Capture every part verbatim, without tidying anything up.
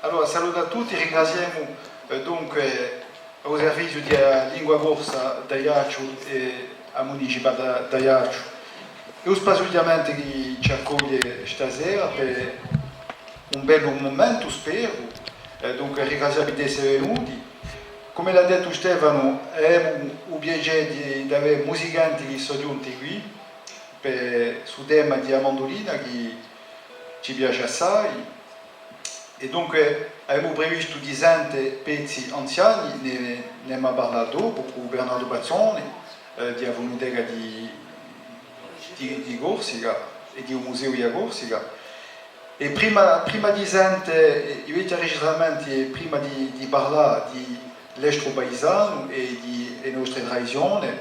Allora, salutu à tutti, ringraziemu, eh, dunque, u serviziu di a lingua corsa d'Aiacciu è a municipalità d'Aiacciu è u Spaziu Diamanti chì ci accoglie stasera per un bellu mumentu, speru. Eh, dunque, ringrazià vi d'esse venuti. Cum'ellu hà dettu Stefanu, avemu u piacè di, d'avè musicanti chì sò ghjunti quì per stu tema di a mandulina chì ci piace assai. È dunque avemu previstu di sente pezzi anziani, ne, n'emu à parlà dopu cù Bernardu Pazzoni, eh, di a Funuteca di, di, di Corsica è di u Museu di a Corsica. È prima, prima di sente i vechji arregistramenti è prima di, di parlà di l'estru paisanu è di e nostre tradizione,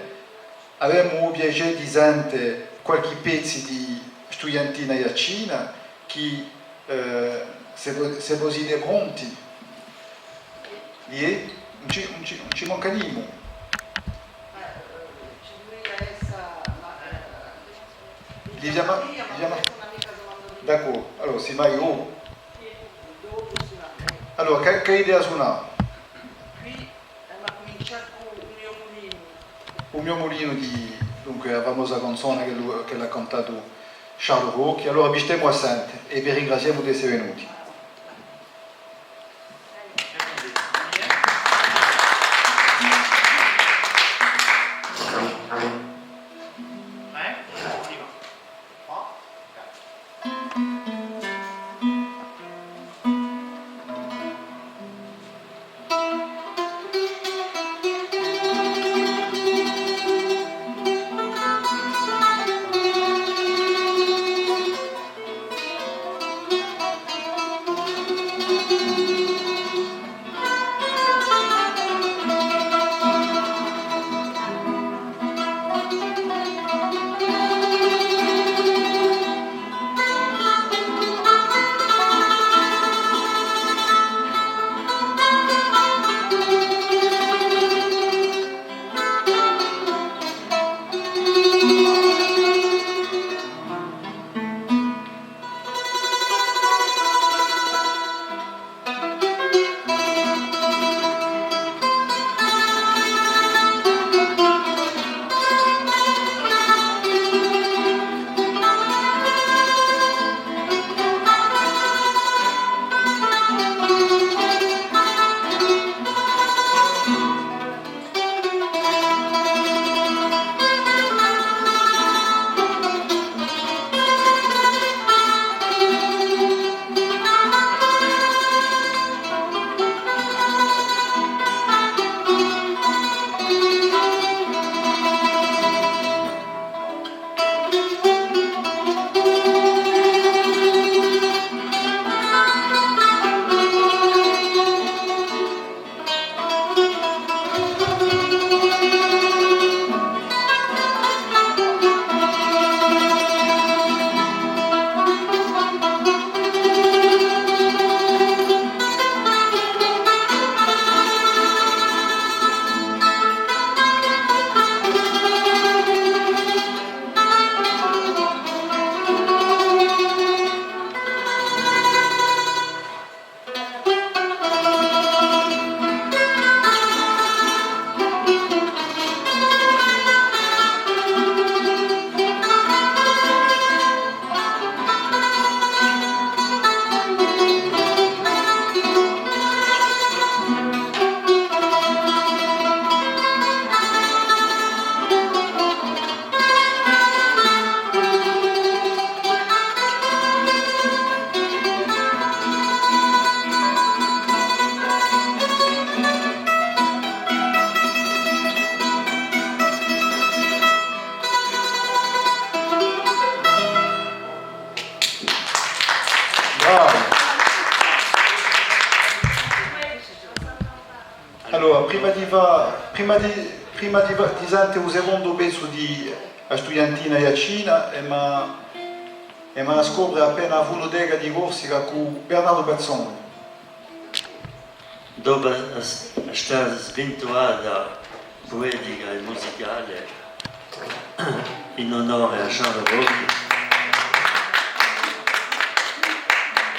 avemu u piacè di sente qualchì pezzi di Studiantina Aiaccina chì, eh, s'è vo-, s'è vo site pronti. Iè? Ùn ci, ùn ci, ùn ci manca nimu. Li chjama, li chjama. D'accordu, allora, si mai, oh. Allora, chì, chì idea sunà? Emu à cumincià cù U mio mulinu. U mio mulinu di, dunque, a famosa canzona chì lu, chì l'hà cantatu Charles Rocchi. Allora, vi stemu à sente è vi ringraziemu d'esse venuti. Bravi. Allora, prima di fà, prima di, prima di fà, di sente u secondu pezzu di A Studiantina Aiaccina, emu à, emu à scopre appena a Funuteca di Corsica cù Bernardu Pazzoni. Dopu à s-, à sta svintuata puetica è musicale in onore à Charles Rocchi,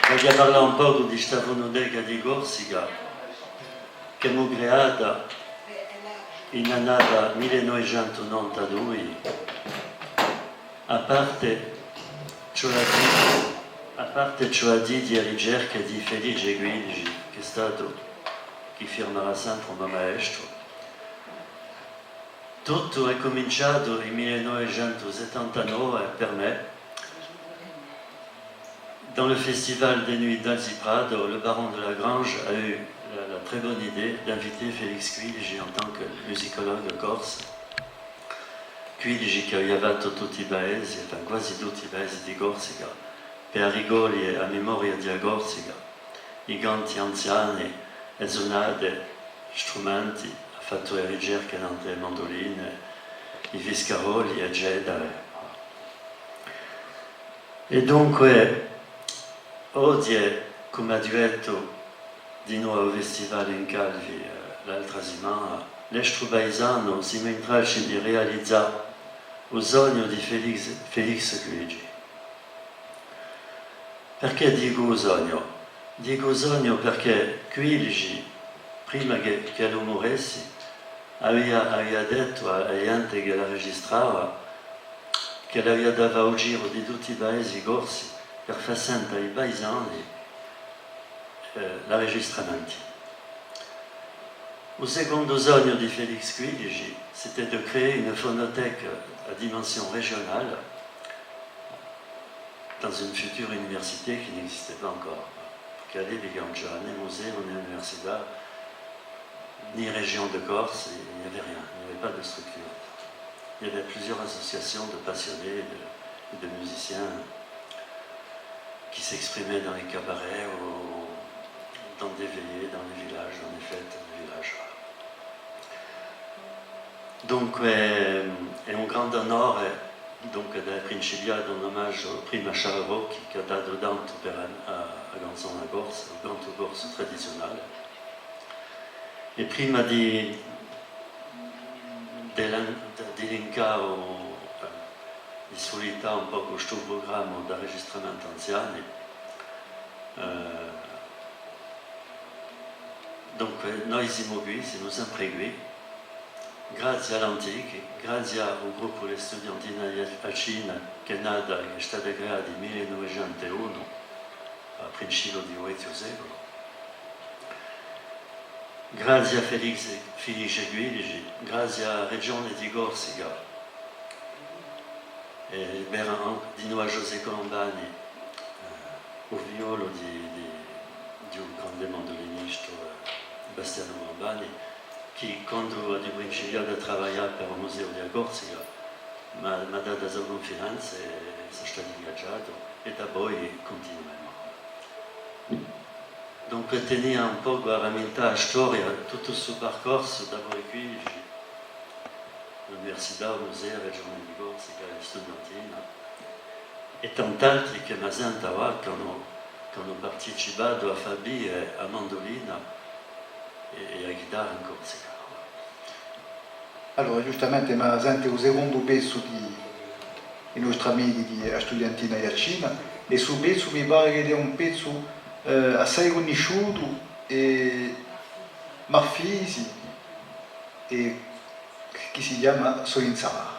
Vogliu parlà un pocu di sta Funuteca di Corsica, ch'emu creata in l'annata mille novecentu novantadui, à parte, cioè, à parte, cioè, di, di e ricerche di Felice Quilici, chì hè statu, chì firmarà sempre un maestru. Tuttu hè cuminciatu in mille novecentu settantanove per mè, dans le festival des Nuits d'Alziprado, le baron de Lagrange a eu la, la très bonne idée d'inviter Félix Quilici en tant que musicologue corse. Quilici chì avia fattu tutti i paesi, enfin, quasi tutti i paesi di Corsica, per arricoglie a memoria di a Corsica, i canti anziani, e sunate, strumenti, hà fattu e ricerche nant'à e manduline, i fiscaroli, eccetera. È dunque, oghje, cum'aghju dettu dinù à u Festival in Calvi, eh, l'altra simana, l'estru paisanu, simu in traccia di realizà u sognu di Felix, Felix Quilici. Perchè dicu u sognu? Dicu u sognu perchè Quilici, prima chì, ch'ellu muressi, avia, avia dettu à, à a ghjente chì l'arregistrava, ch'ellu avia da fà u giru di tutti i paesi corsi per fà sente à i paisani, eh, l'arregistramenti. U secondu sognu di Félix Quilici, c'était de créer une phonothèque à dimension régionale dans une future université qui n'existait pas encore. Perchè à l'epica ùn c'era nè museu, nè università, ni région de Corse, il n'y avait rien, il n'y avait pas de structure. Il y avait plusieurs associations de passionnés et de, et de musiciens qui s'exprimaient dans les cabarets ou dans des veillées, dans les villages, dans les fêtes des villages. Voilà. Dunque, hè un grande onore, dunque, d'avè principiatu un omagiu prima à Charles Rocchi, chì hà datu tantu per a, a, a canzona corsa, u cantu corsu tradiziunale. È prima di, di l'en-, di elencà u, eh, di sfuglittà un pocu stu prugramma d'arregistramenti anziani, eh, dunque, noi simu quì, simu sempre quì, grazie à l'Antichi, grazie à u gruppu di studiantina aiaccina chì hè nata, chì hè stata creata in mille novecentu unu, à principiu di u vechju seculu. Grazie à Felix, Felice Quilici, grazie à a Regione di Corsica, è per, dinù à José Colombani, eh, u figliolu di, di, di u grande mandulinistu, eh, Bastianu Colombani, chì quandu aghju principiatu à travaglià per u Museu di a Corsica, m'hà, m'hà datu a so cunfidenza è sò statu ingagiatu, è da poi cuntinuemu. Dunque, tenia un pocu à ramintà a storia, tuttu stu parcorsu, da voi quì, l'università, u museu, a Regione di Corsica, a studiantina, è tant'altri chì mi sentu avà, chì anu, chì anu participatu à fà vive a mandulina è, è a ghitarra in Corsica. Allora, ghjustamente, mi sentu u secondu pezzu di, di i nostri amichi di a Studiantina Aiaccina, è stu pezzu mi pare chì hè un pezzu, eh, assai cunnisciutu è marfisi, è chì si chjama Sò in Sala.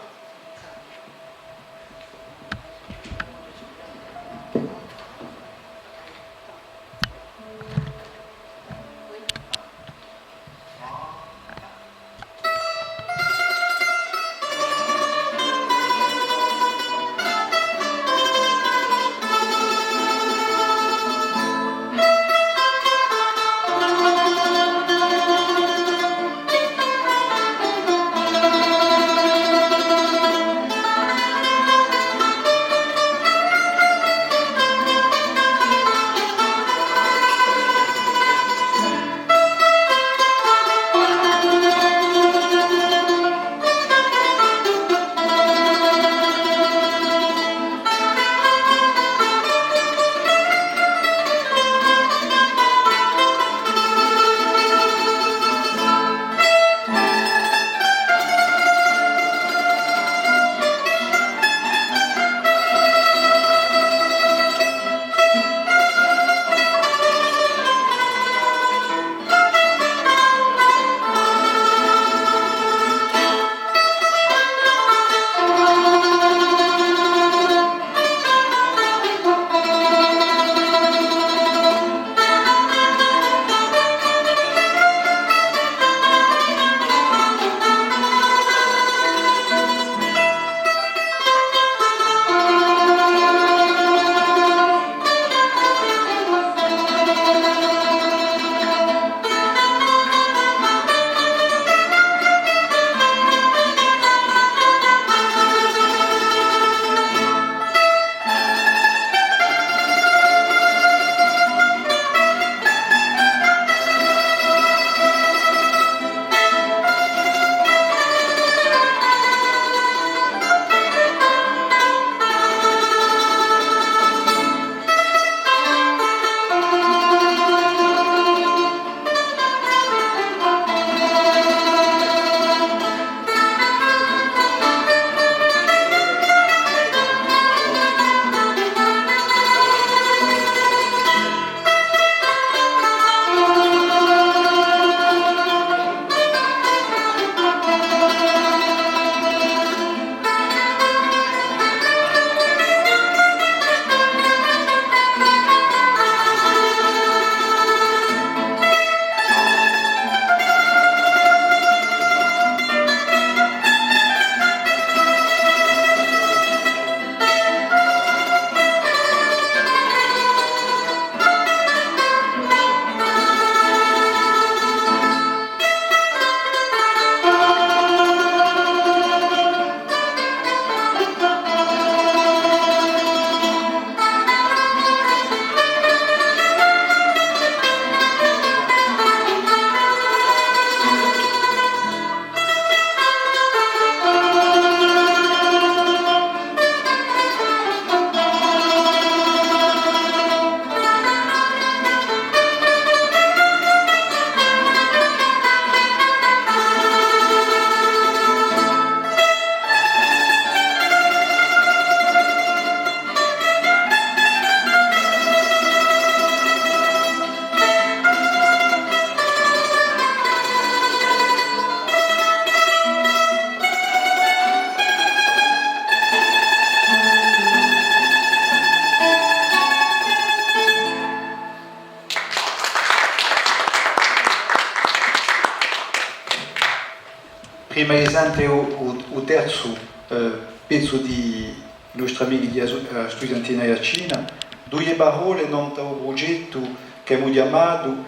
Prima di sente u, u, u terzu, eh, pezzu di i nostri amichi di a, a Studiantina Aiaccina, duie parolle nant'à u prugettu ch'emu chjamatu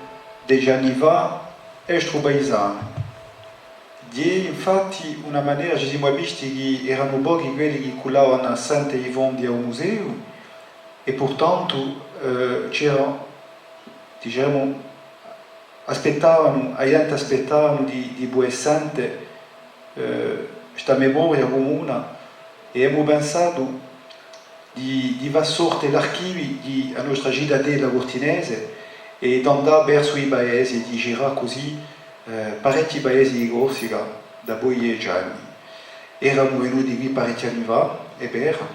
deci anni fà Estru Paisanu. Ghjè infatti una manera, ci simu avvisti chì eranu pochi quelli chì cullavanu à sente i fondi à u museu, è purtantu, eh, c'era, diceremu, aspettavanu, a ghjente aspettavanu di, di pudè sente, eh, sta memoria cumuna, è emu pensatu di, di fà sorte l'archivi di a nostra citadella curtinese è d'andà versu i paesi è di girà cusì, eh, parechji paesi di Corsica dapoi deci anni. Eramu venuti quì parechji anni fà, hè vera,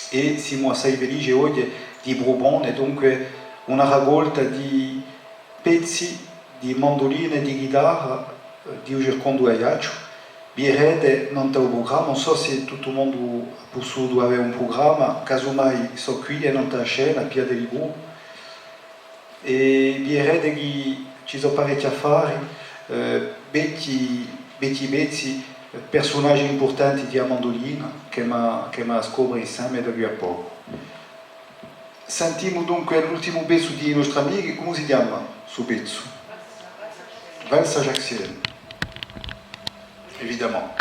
è simu assai felici oghje di prupone, dunque, una raccolta di pezzi di manduline è di ghitarra, eh, di u circondu d'Aiacciu. Viderete nant'à u prugramma, ùn sò s'è tuttu u mondu hà pussutu avè un prugramma, casumai sò quì è nant'à a scena, Piaddelibbru. È viderete chì ci sò parechji affari, eh, vechji, vechji pezzi, eh, persunaghji impurtanti di a mandulina, ch'emu, ch'emu à scopre inseme da quì à pocu. Sentimu dunque l'ultimu pezzu di i nostri amichi, cumu si chjama stu pezzu? Valse ajaccienne, évidemment.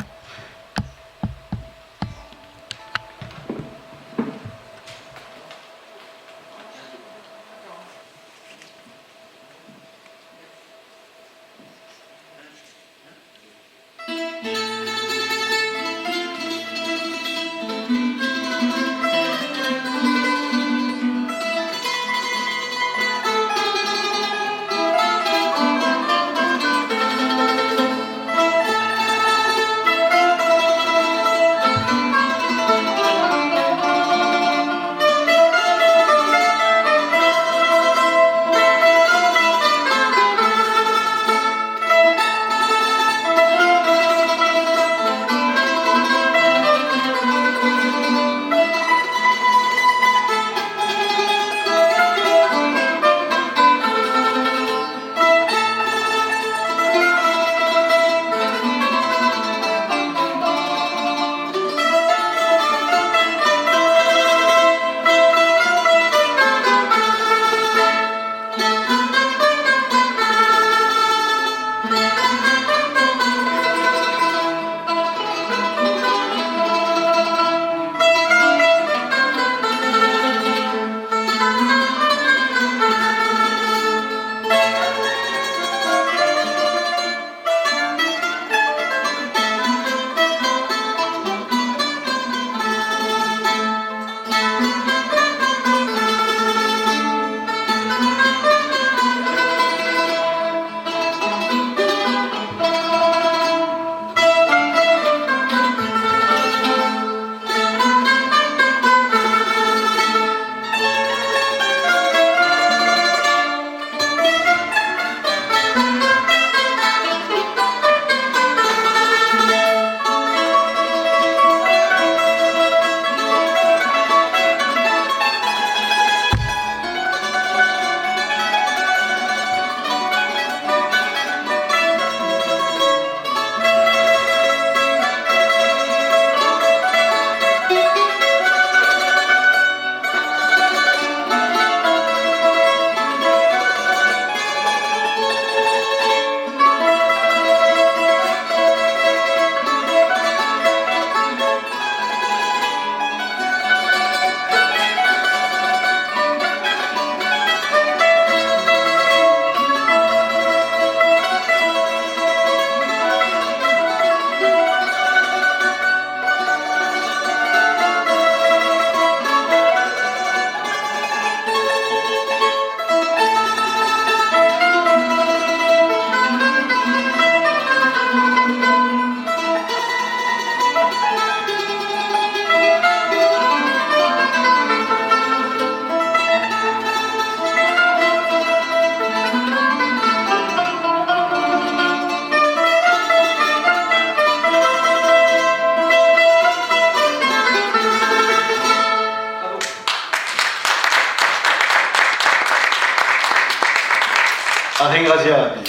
À ringrazià vi.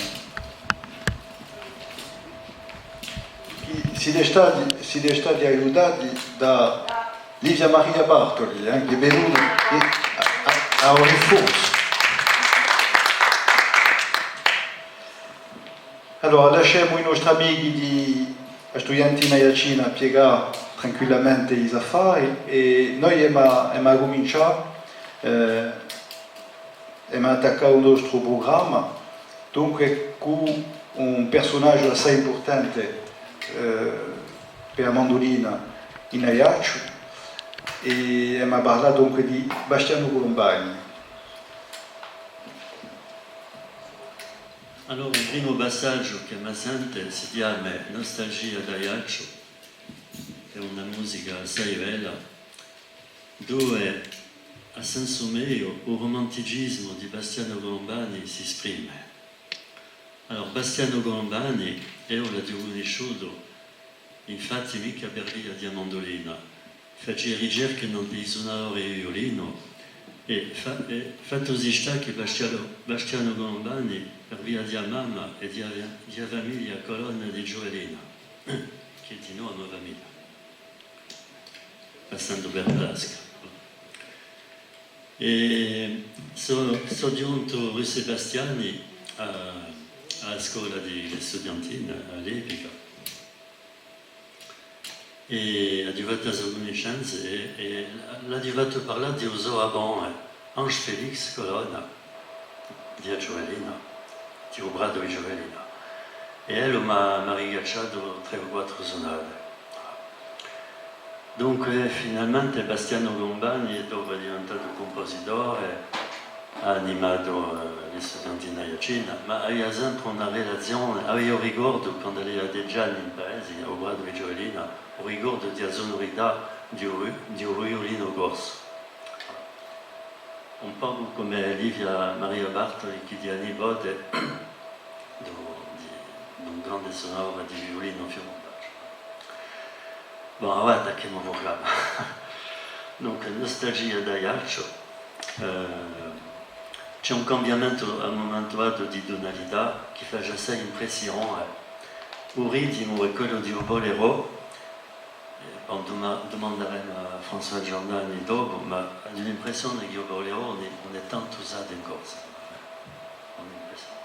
site stati, site stati aiutati da Livia Maria Bartoli, eh, chì hè venuta à, à, à u rinforzu. Allora, lasciemu i nostri amichi di a Studiantina Aiaccina piegà tranquillamente i so affari è noi emu à, emu à cumincià, eh, emu à attaccà u nostru prugramma, dunque, cù un persunagiu assai impurtante, eh, per a mandulina in Aiacciu, è emu à parlà, dunque, di Bastianu Colombani. Allora, u primu passaghju chì mi sente si chjama Nostalgia d'Aiacciu, hè una musica assai bella, duve, à sensu meiu, u rumanticisimu di Bastianu Colombani s'esprime. Allora, Bastianu Colombani, eiu l'aghju cunnisciutu, infatti, micca per via di a mandulina. Facia ricerche nant'à i sunadori di viulinu è fa-, è fattusi stà chì Bastianu, Bastianu Colombani, per via di a mamma è di a, di a famiglia Colonna di Ghjuvellina, chì hè dinò a mo famiglia, passandu per Palasca. È sò, sò ghjuntu rue Sebastiani à, à a scola di, di Studiantina, à l'epica. È aghju fattu a so cunniscenza è, è l'aghju fattu parlà di u so babbone, Ange Félix Colonna, di a Ghjuvellina, di u Pratu di Ghjuvellina. È ellu m'hà, m'hà ricacciatu trè o quattru sunate. Dunque, finalmente Bastianu Colombani, dopu, hè diventatu cumpositore, hà animatu, eh, li Studiantini Aiaccini, ma avia sempre una relazione, avia u ricordu, quandu avia dece anni in paese, à u Pratu di Ghjuvellina, u ricordu di a sunurità di u, di u viulinu corsu. Un pocu cum'è Livia Maria Bartoli, chì hè a nipote d'un, di, d'un grande sunadore di viulinu piemuntaggiu. Bon, avà attacchemu u prugramma. Dunque, Nostalgia d'Aiacciu, eh, ci hè un cambiamentu à un mumentu datu di tunalità chì face assai impressione. U ritimu hè quellu di u bolero, eh, bon, duma-, dumandaremu à François Giordani dopu, ma aghju l'impressione chì u bolero ùn hè, ùn hè tantu usatu in Corsica. Aghju l'impressione.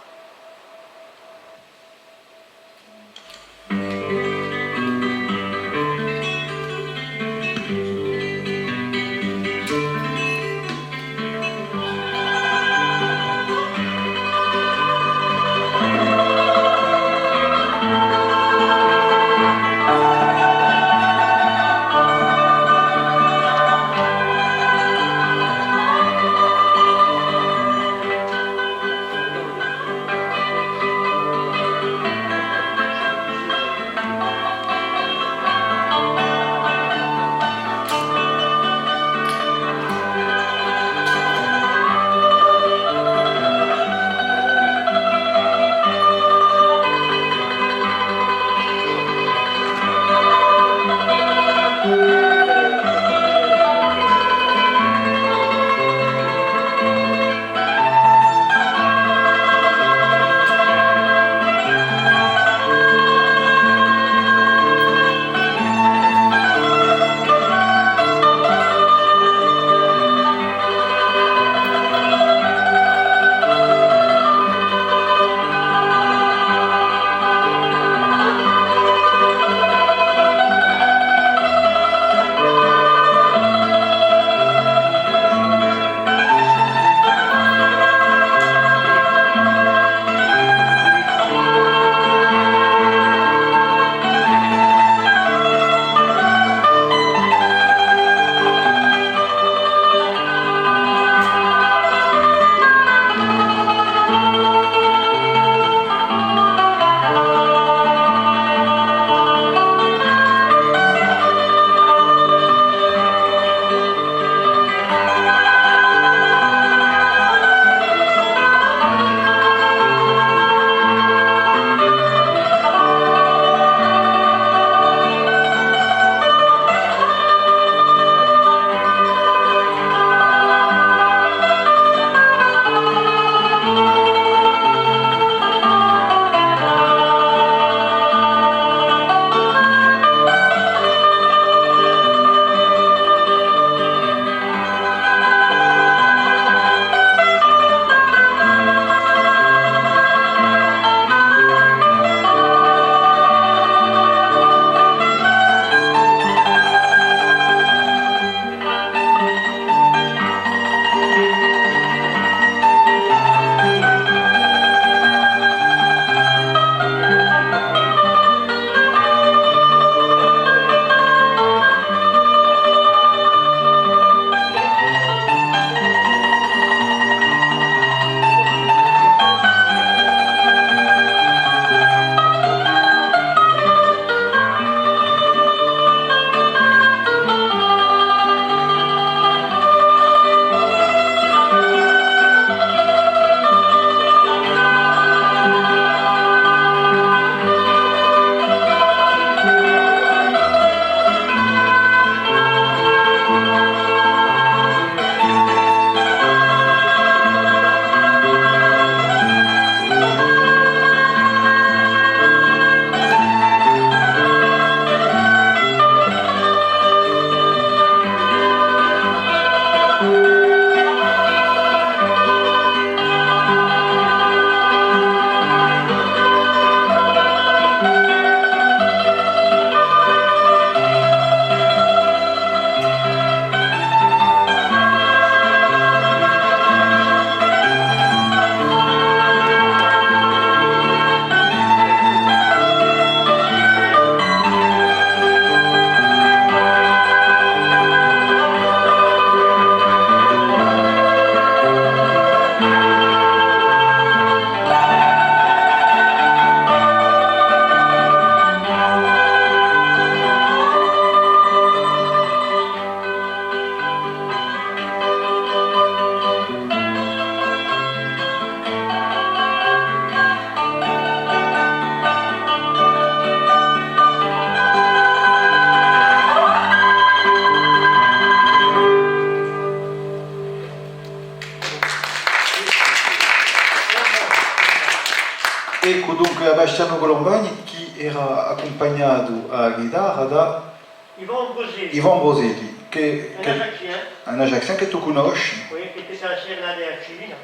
Bastianu Colombani, chì era accumpagnatu à a ghitarra da Yvon Ambrosesi. Yvon Ambrosesi, chì, un chì, Ajaccian. Un Ajaccian chì tù cunnosci. Oui, qui était à la Cina,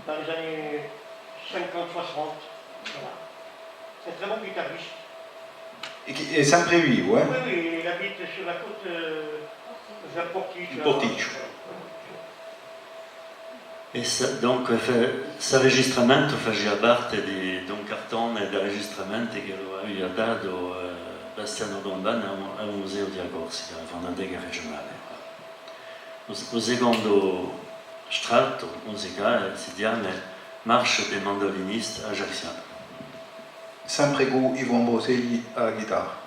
dans les années cinquante soixante. Voilà. C'est un très bon guitariste. È chì hè sempre vivu, eh? Oui, oui, il habite sur la côte, euh, vers Porticcio. In Porticcio. È s-, donc, eh, fa-, stu registramentu facia parte di, d'un cartone di registramenti ch'ellu avia datu, eh, Bastianu Colombani à u, à u Museu di a Corsica, à a Fonoteca Regiunale. U s-, u secondu strattu musicale si chjama Marche des mandolinistes ajacciens. Sempre cù Yvon Ambrosesi à a ghitarra.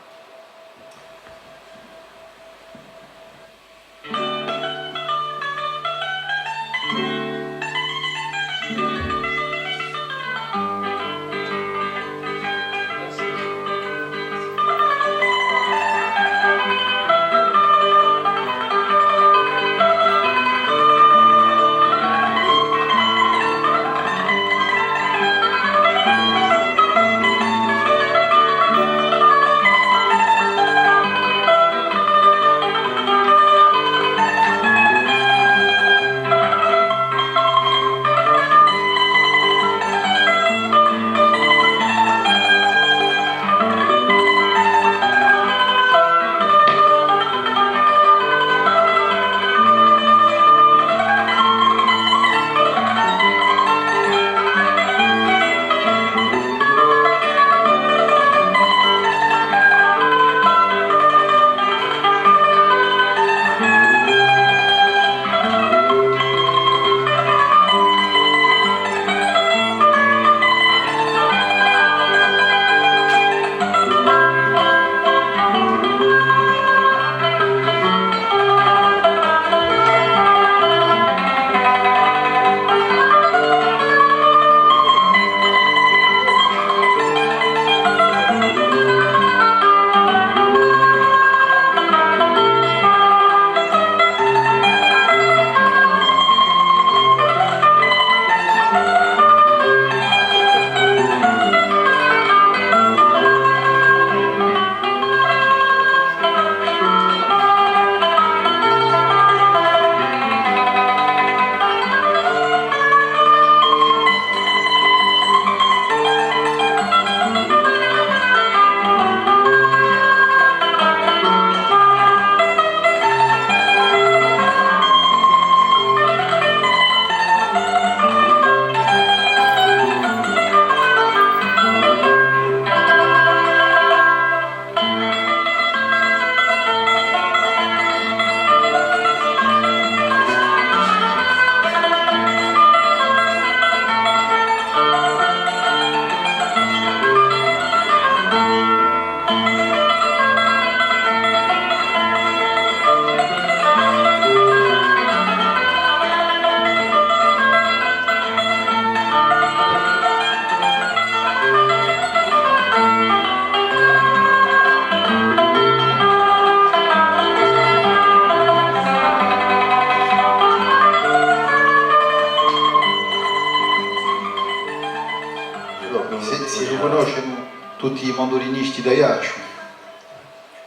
Allora, si, si ricunnoscenu tutti i mandulinisti d'Aiacciu,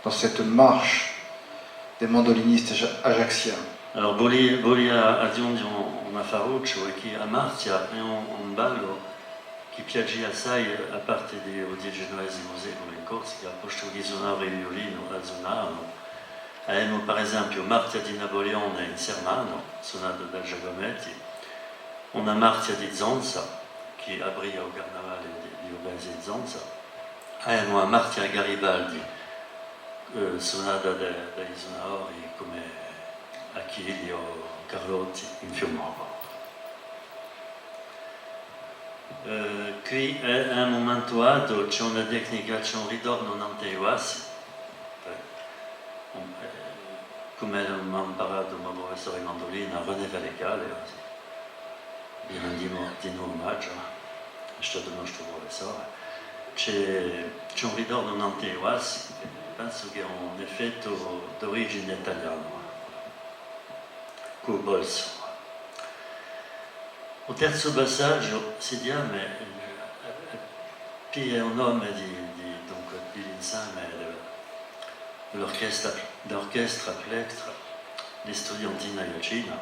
dans cette marche des mandolinistes aja-, ajacciens. Allora, vulia, vulia aghjunghje un, un affarucciu, hè chì a marchja hè un, un ballu chì piacia assai, à parte di u diciannovesimu seculu in Corsica, postu chì i sunadori di viulinu a sunavanu. Avemu, per esempiu, Marchja di Napulione in Sermanu, sunata da Giacometti, una marchja di Zonza, chì apria u carnavale di, di u paese di Zonza. Avemu a marchja Garibaldi, eh, sunata da, da i sunadori cum'è Achilli o Carlotti in Fiumorbu. Eh, quì, eh, à un mumentu datu, ci hè una tecnica, ci hè un ritornu nantu à i bassi. Eh, un, eh, cum'ellu m'hà amparatu u mo prufessore di mandulina, René Vallecale, eh, sì. Li rendimu di novu omagiu, hè statu u nostru prufessore. Ci hè, ci hè un ritornu nantu à i bassi, pensu chì hè un effettu d'origine taliana, cù u polsu. U terzu passaghju si chjama, eh, eh, Quì hè u nome di, di, dunque, di l'inseme di l'orchestra, d'orchestra Plectra, di studiantina aiaccina.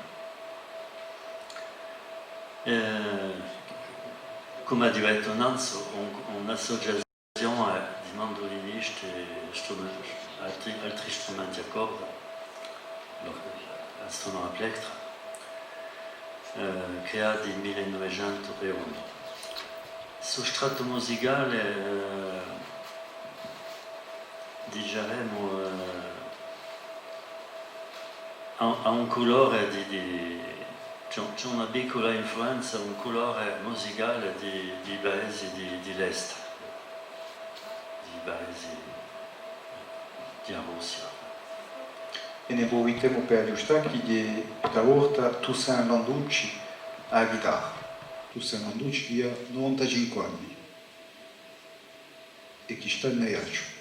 Eh, cum'aghju dettu nanzu, un, un'associazione di mandulinisti è strum-, altri, altri strumenti à corda, l'or-, a strumenta Plectra, eh, creata in mille novecentu è unu. Stu strattu musicale, eh, diceremu, eh, hà, hà un culore di, di, ci hè, ci hè una piccula influenza, un culore musicale di, di i paesi di, di l'Est, di i paesi di a Russia. È ne prufittemu per aghjustà chì hè sta volta Toussaint Landucci à a ghitarra. Toussaint Landucci chì hà novantacinque anni è chì stà in Aiacciu.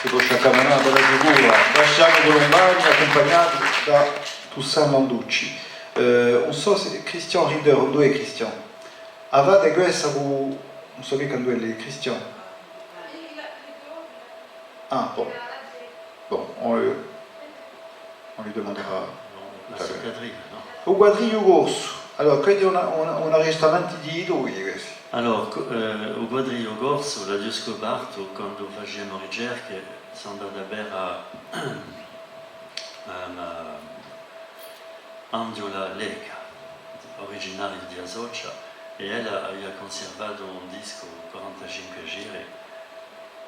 Si pò sciaccamanà una bella figura. Bastianu Culumbani, accumpagnatu da Toussaint Landucci. Eh, ùn sò s'è Christian Ritter, induve hè Christian? Avà, di quessa cù, ùn sò micca induve hè Christian. Ah, bon. Bon, on le, on lui demandera tout à l'heure. U Quadrigliu Corsu. Allora, quessu hè un, un, un arregistramentu di dui, quessu. Allora, cu-, eh, u Quadrigliu Corsu l'aghju scupartu quandu faciamu ricerche, sò andatu à vede à, à, à Anghjula Lecca, originariu di a Soccia, è ella avia cunservatu un discu quarantacinque giri,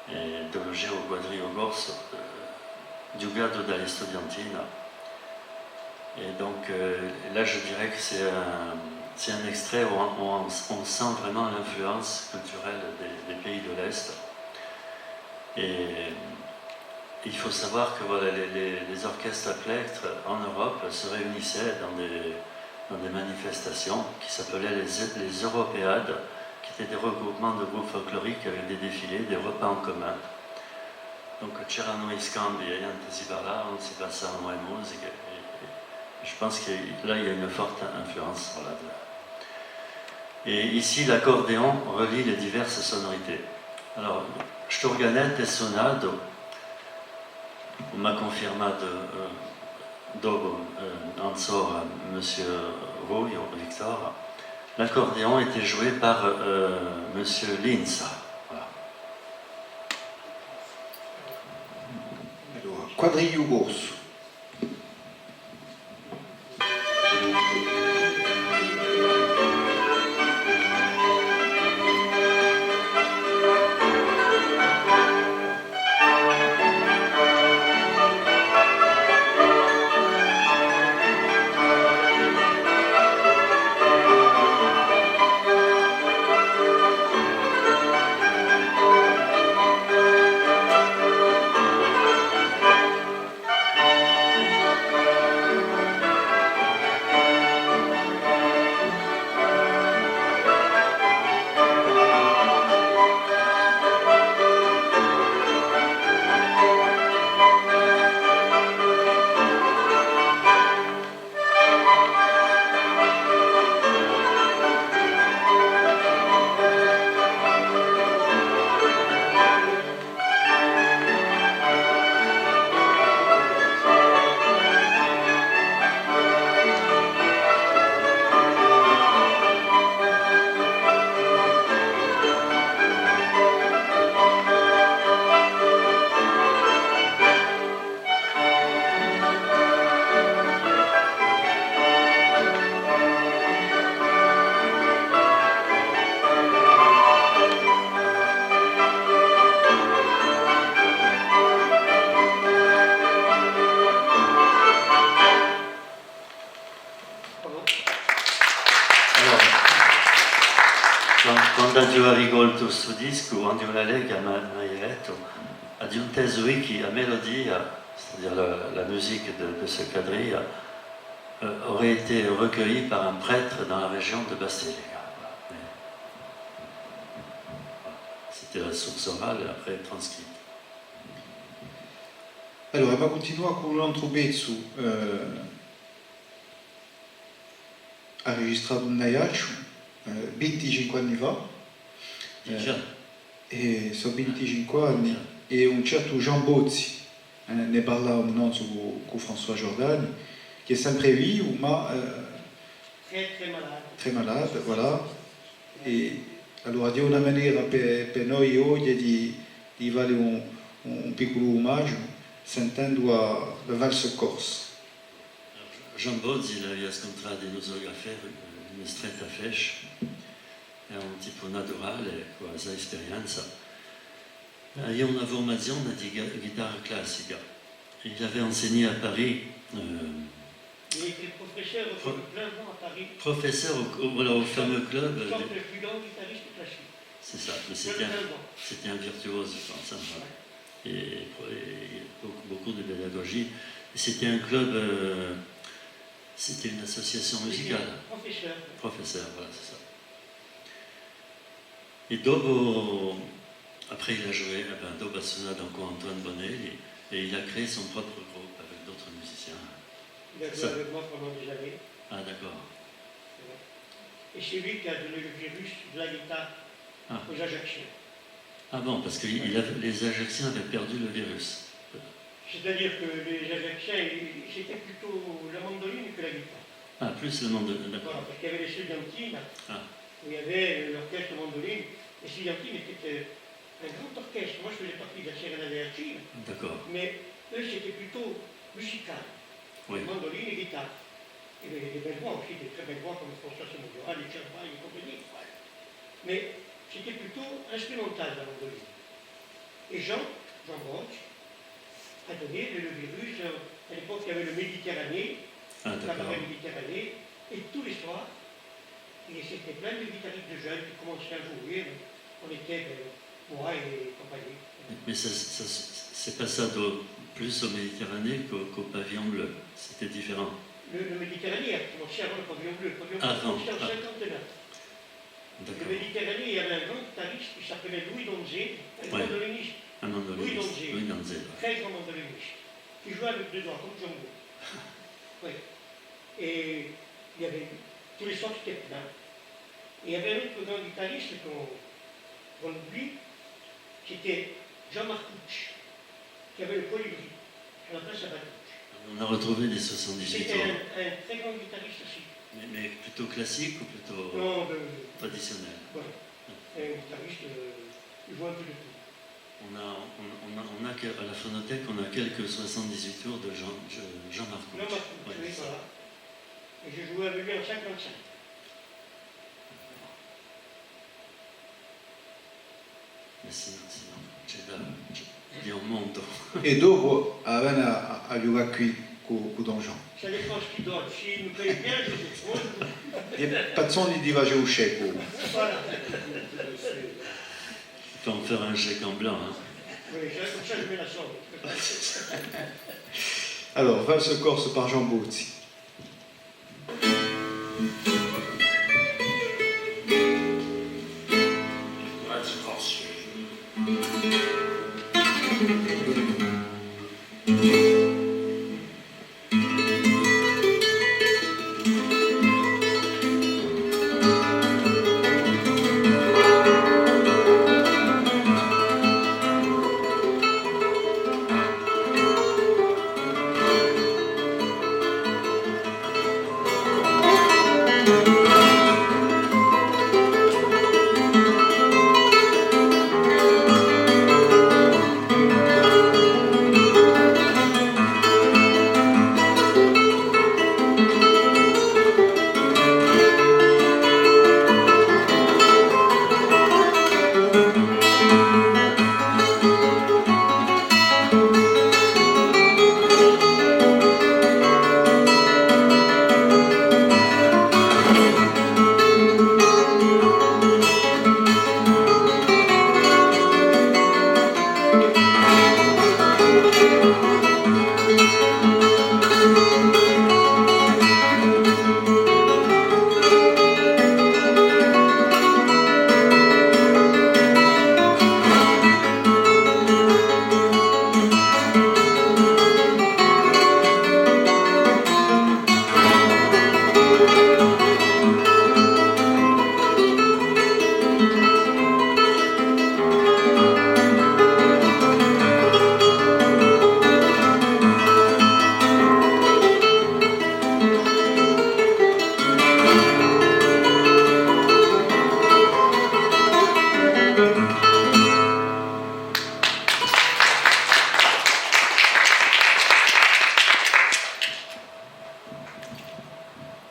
Et de le Giro Quadrigu Corsu, euh, ghjucatu da l'Estudiantina. Et donc, euh, là, je dirais que c'est un, c'est un extrait où on, où on, on sent vraiment l'influence culturelle des, des pays de l'Est. Et il faut savoir que, voilà, les, les, les orchestres à plectre en Europe se réunissaient dans des, dans des manifestations qui s'appelaient les, les Européades, qui étaient des regroupements de groupes folkloriques avec des défilés, des repas en commun. Donc c'eranu i scambii, eh, si parlavanu, si passavanu e musiche, et, et je pense que là, il y a une forte influence, voilà, de... Et ici, l'accordéon relie les diverses sonorités. Alors, st'urganettu hè sunatu, m'hà cunfirmatu, eh, dopu, eh, anzora, Monsieur Ruiu, Victor, l'accordéon était joué par, euh, Monsieur Linza. Voilà. Allora, Quadrigu Corsu. Allora, quan-, quand'aghju ricoltu stu discu, quand'aghju leghju, m'hà, m'hà dettu, aghju intesu chì a melodia, c'est-à-dire la, la musique de, de ce quadrille, euh, aurait été recueillie par un prêtre dans la région de Bastelica. Voilà. C'était la source orale et après transcrite. Allora, emu à cuntinuà cù un antru pezzu, eh, arregistratu in Aiacciu, eh, vinticinque anni fà. Digià. Eh, è sò vinticinque anni, digià. È un certu Jean Bozzi, eh, ne parlavamu nanzu cù, cù François Giordani, chì hè sempre vivu, ma, eh, très, très malade. Très malade, voilà. È allora hè una manera per, per noi oghje di, di fà un, un picculu umagiu, sentendu a, la valse corse. Jean Bozzi l'avia scuntratu in u so caffè, eh, in stretta Fesch. Hè un tipu naturale, cù assai sperienza. Avia una furmazione di ghi-, ghitarra classica. Il avait enseigné à Paris, euh, il était professeur au pro-, club à Paris. Professeur au, au, voilà, au fameux club, euh, sorte de plus grand guitariste classique. C'est ça, mais c'était un, c'était un virtuose, je pense, hein, voilà. Et, et beaucoup, beaucoup de pédagogie. Et c'était un club, euh, c'était une association musicale. Professeur. Professeur, voilà, c'est ça. Et dopo, après, il a joué, eh ben, dopo hà sunatu cù Antoine Bonelli, et il a créé son propre groupe avec d'autres musiciens. Il a joué avec moi pendant des années. Ah, d'accord. Et c'est lui qui a donné le virus de la guitare aux Ajacciens. Ah bon, parce que il avait, les Ajacciens avaient perdu le virus. C'est-à-dire que les Ajacciens, ils, c'était plutôt la mandoline que la guitare. Ah, plus la mandoline, d'accord. Voilà, parce qu'il y avait les Studiantina, où il y avait, euh, l'orchestre mandoline. Les Studiantina, c'était, euh, un grand orchestre. Moi, je faisais partie de la Sérénade Aiaccienne. D'accord. Mais eux, c'était plutôt musical. Oui. Mandoline et guitare. Il y avait des belles voix aussi, des très belles voix comme François Samuel, Richard Bay et compagnie. Mais c'était plutôt instrumental, la mandoline. Et Jean, Jean Borges, a donné le, le virus, euh, à l'époque, il y avait le Méditerranée, Ah, la d'accord. Méditerranée, et tous les soirs, et c'était plein de guitaristes de jeunes qui commençaient à jouer. On était, ben, moi et compagnie. Mais ça, ça, c'est passé au, plus au Méditerranée qu'au, qu'au Pavillon Bleu. C'était différent. Le, le Méditerranée a commencé avant le Pavillon Bleu. Le Pavillon Bleu a Avant, commencé en ah. cinquante-neuf. Le D'accord. Méditerranée, il y avait un grand guitariste qui s'appelait Louis Donzé, un Ouais. mandoloniste. Un mandoloniste. Louis Donzé, Louis Donzé, ouais. Très grand mandoloniste, qui jouait avec deux doigts, comme Django. Oui. Et il y avait, tous les soirs, c'était plein. Et il y avait un autre grand guitariste qu'on, qu'on oublie, c'était Jean Marcucci, qui avait le Colibri, à la place Abacucci. On a retrouvé des soixante-dix-huit C'était tours. Un, un très grand guitariste aussi. Mais, mais plutôt classique ou plutôt Non, de, traditionnel ? Voilà. Un guitariste, euh, il joue un peu de tout. On a, on, on a, on a que, à la phonothèque, on a quelques soixante-dix-huit tours de Jean, Jean, Jean Marcucci. Jean Marcucci, Ouais, oui, c'est ça. Voilà. Et j'ai joué avec lui en cinquante-cinq. Mais sinon, sinon, c'hè da, c'hè, hè un mondu. È dopu, avete à, à, à ghjucà quì cù, cù Don Jean. Ça dépend ce qu'il donne. S'il nous paye bien, je vous propose. Hè pazzone di face u sceccu. Voilà. Faut en faire un chèque en blanc, hein. Oui, ça, comme ça, je mets la somme. Alors, valse corse par Jean Bozzi.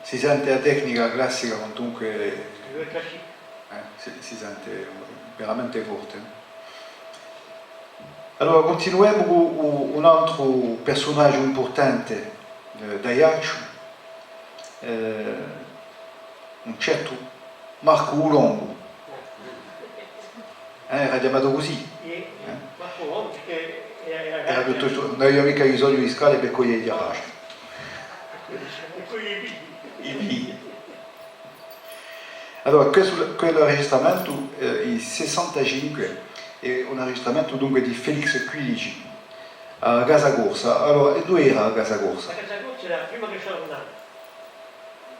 Si sente a tecnica classica, quantunque, eh, si, si sente veramente forte. Allora, cuntinuemu cù u-, un antru persunagiu impurtante, eh, d'Aiacciu, eh, un certu Marcu u Longu. Eh, era chjamatu cusì. Iè, eh? Marcu u Longu, perchè era, era, era piuttostu, ùn avia micca bisognu di scale per coglie i chjarasgi. Per coglie i figli. I figli. Allora, questu, quellu registramentu, eh, hè sessantacinque, hè un registramentu dunque di Felix Quilici, à a Casa Corsa. Allora, è duve era a Casa Corsa? A Casa Corsa era a prima Maréchal Ornano.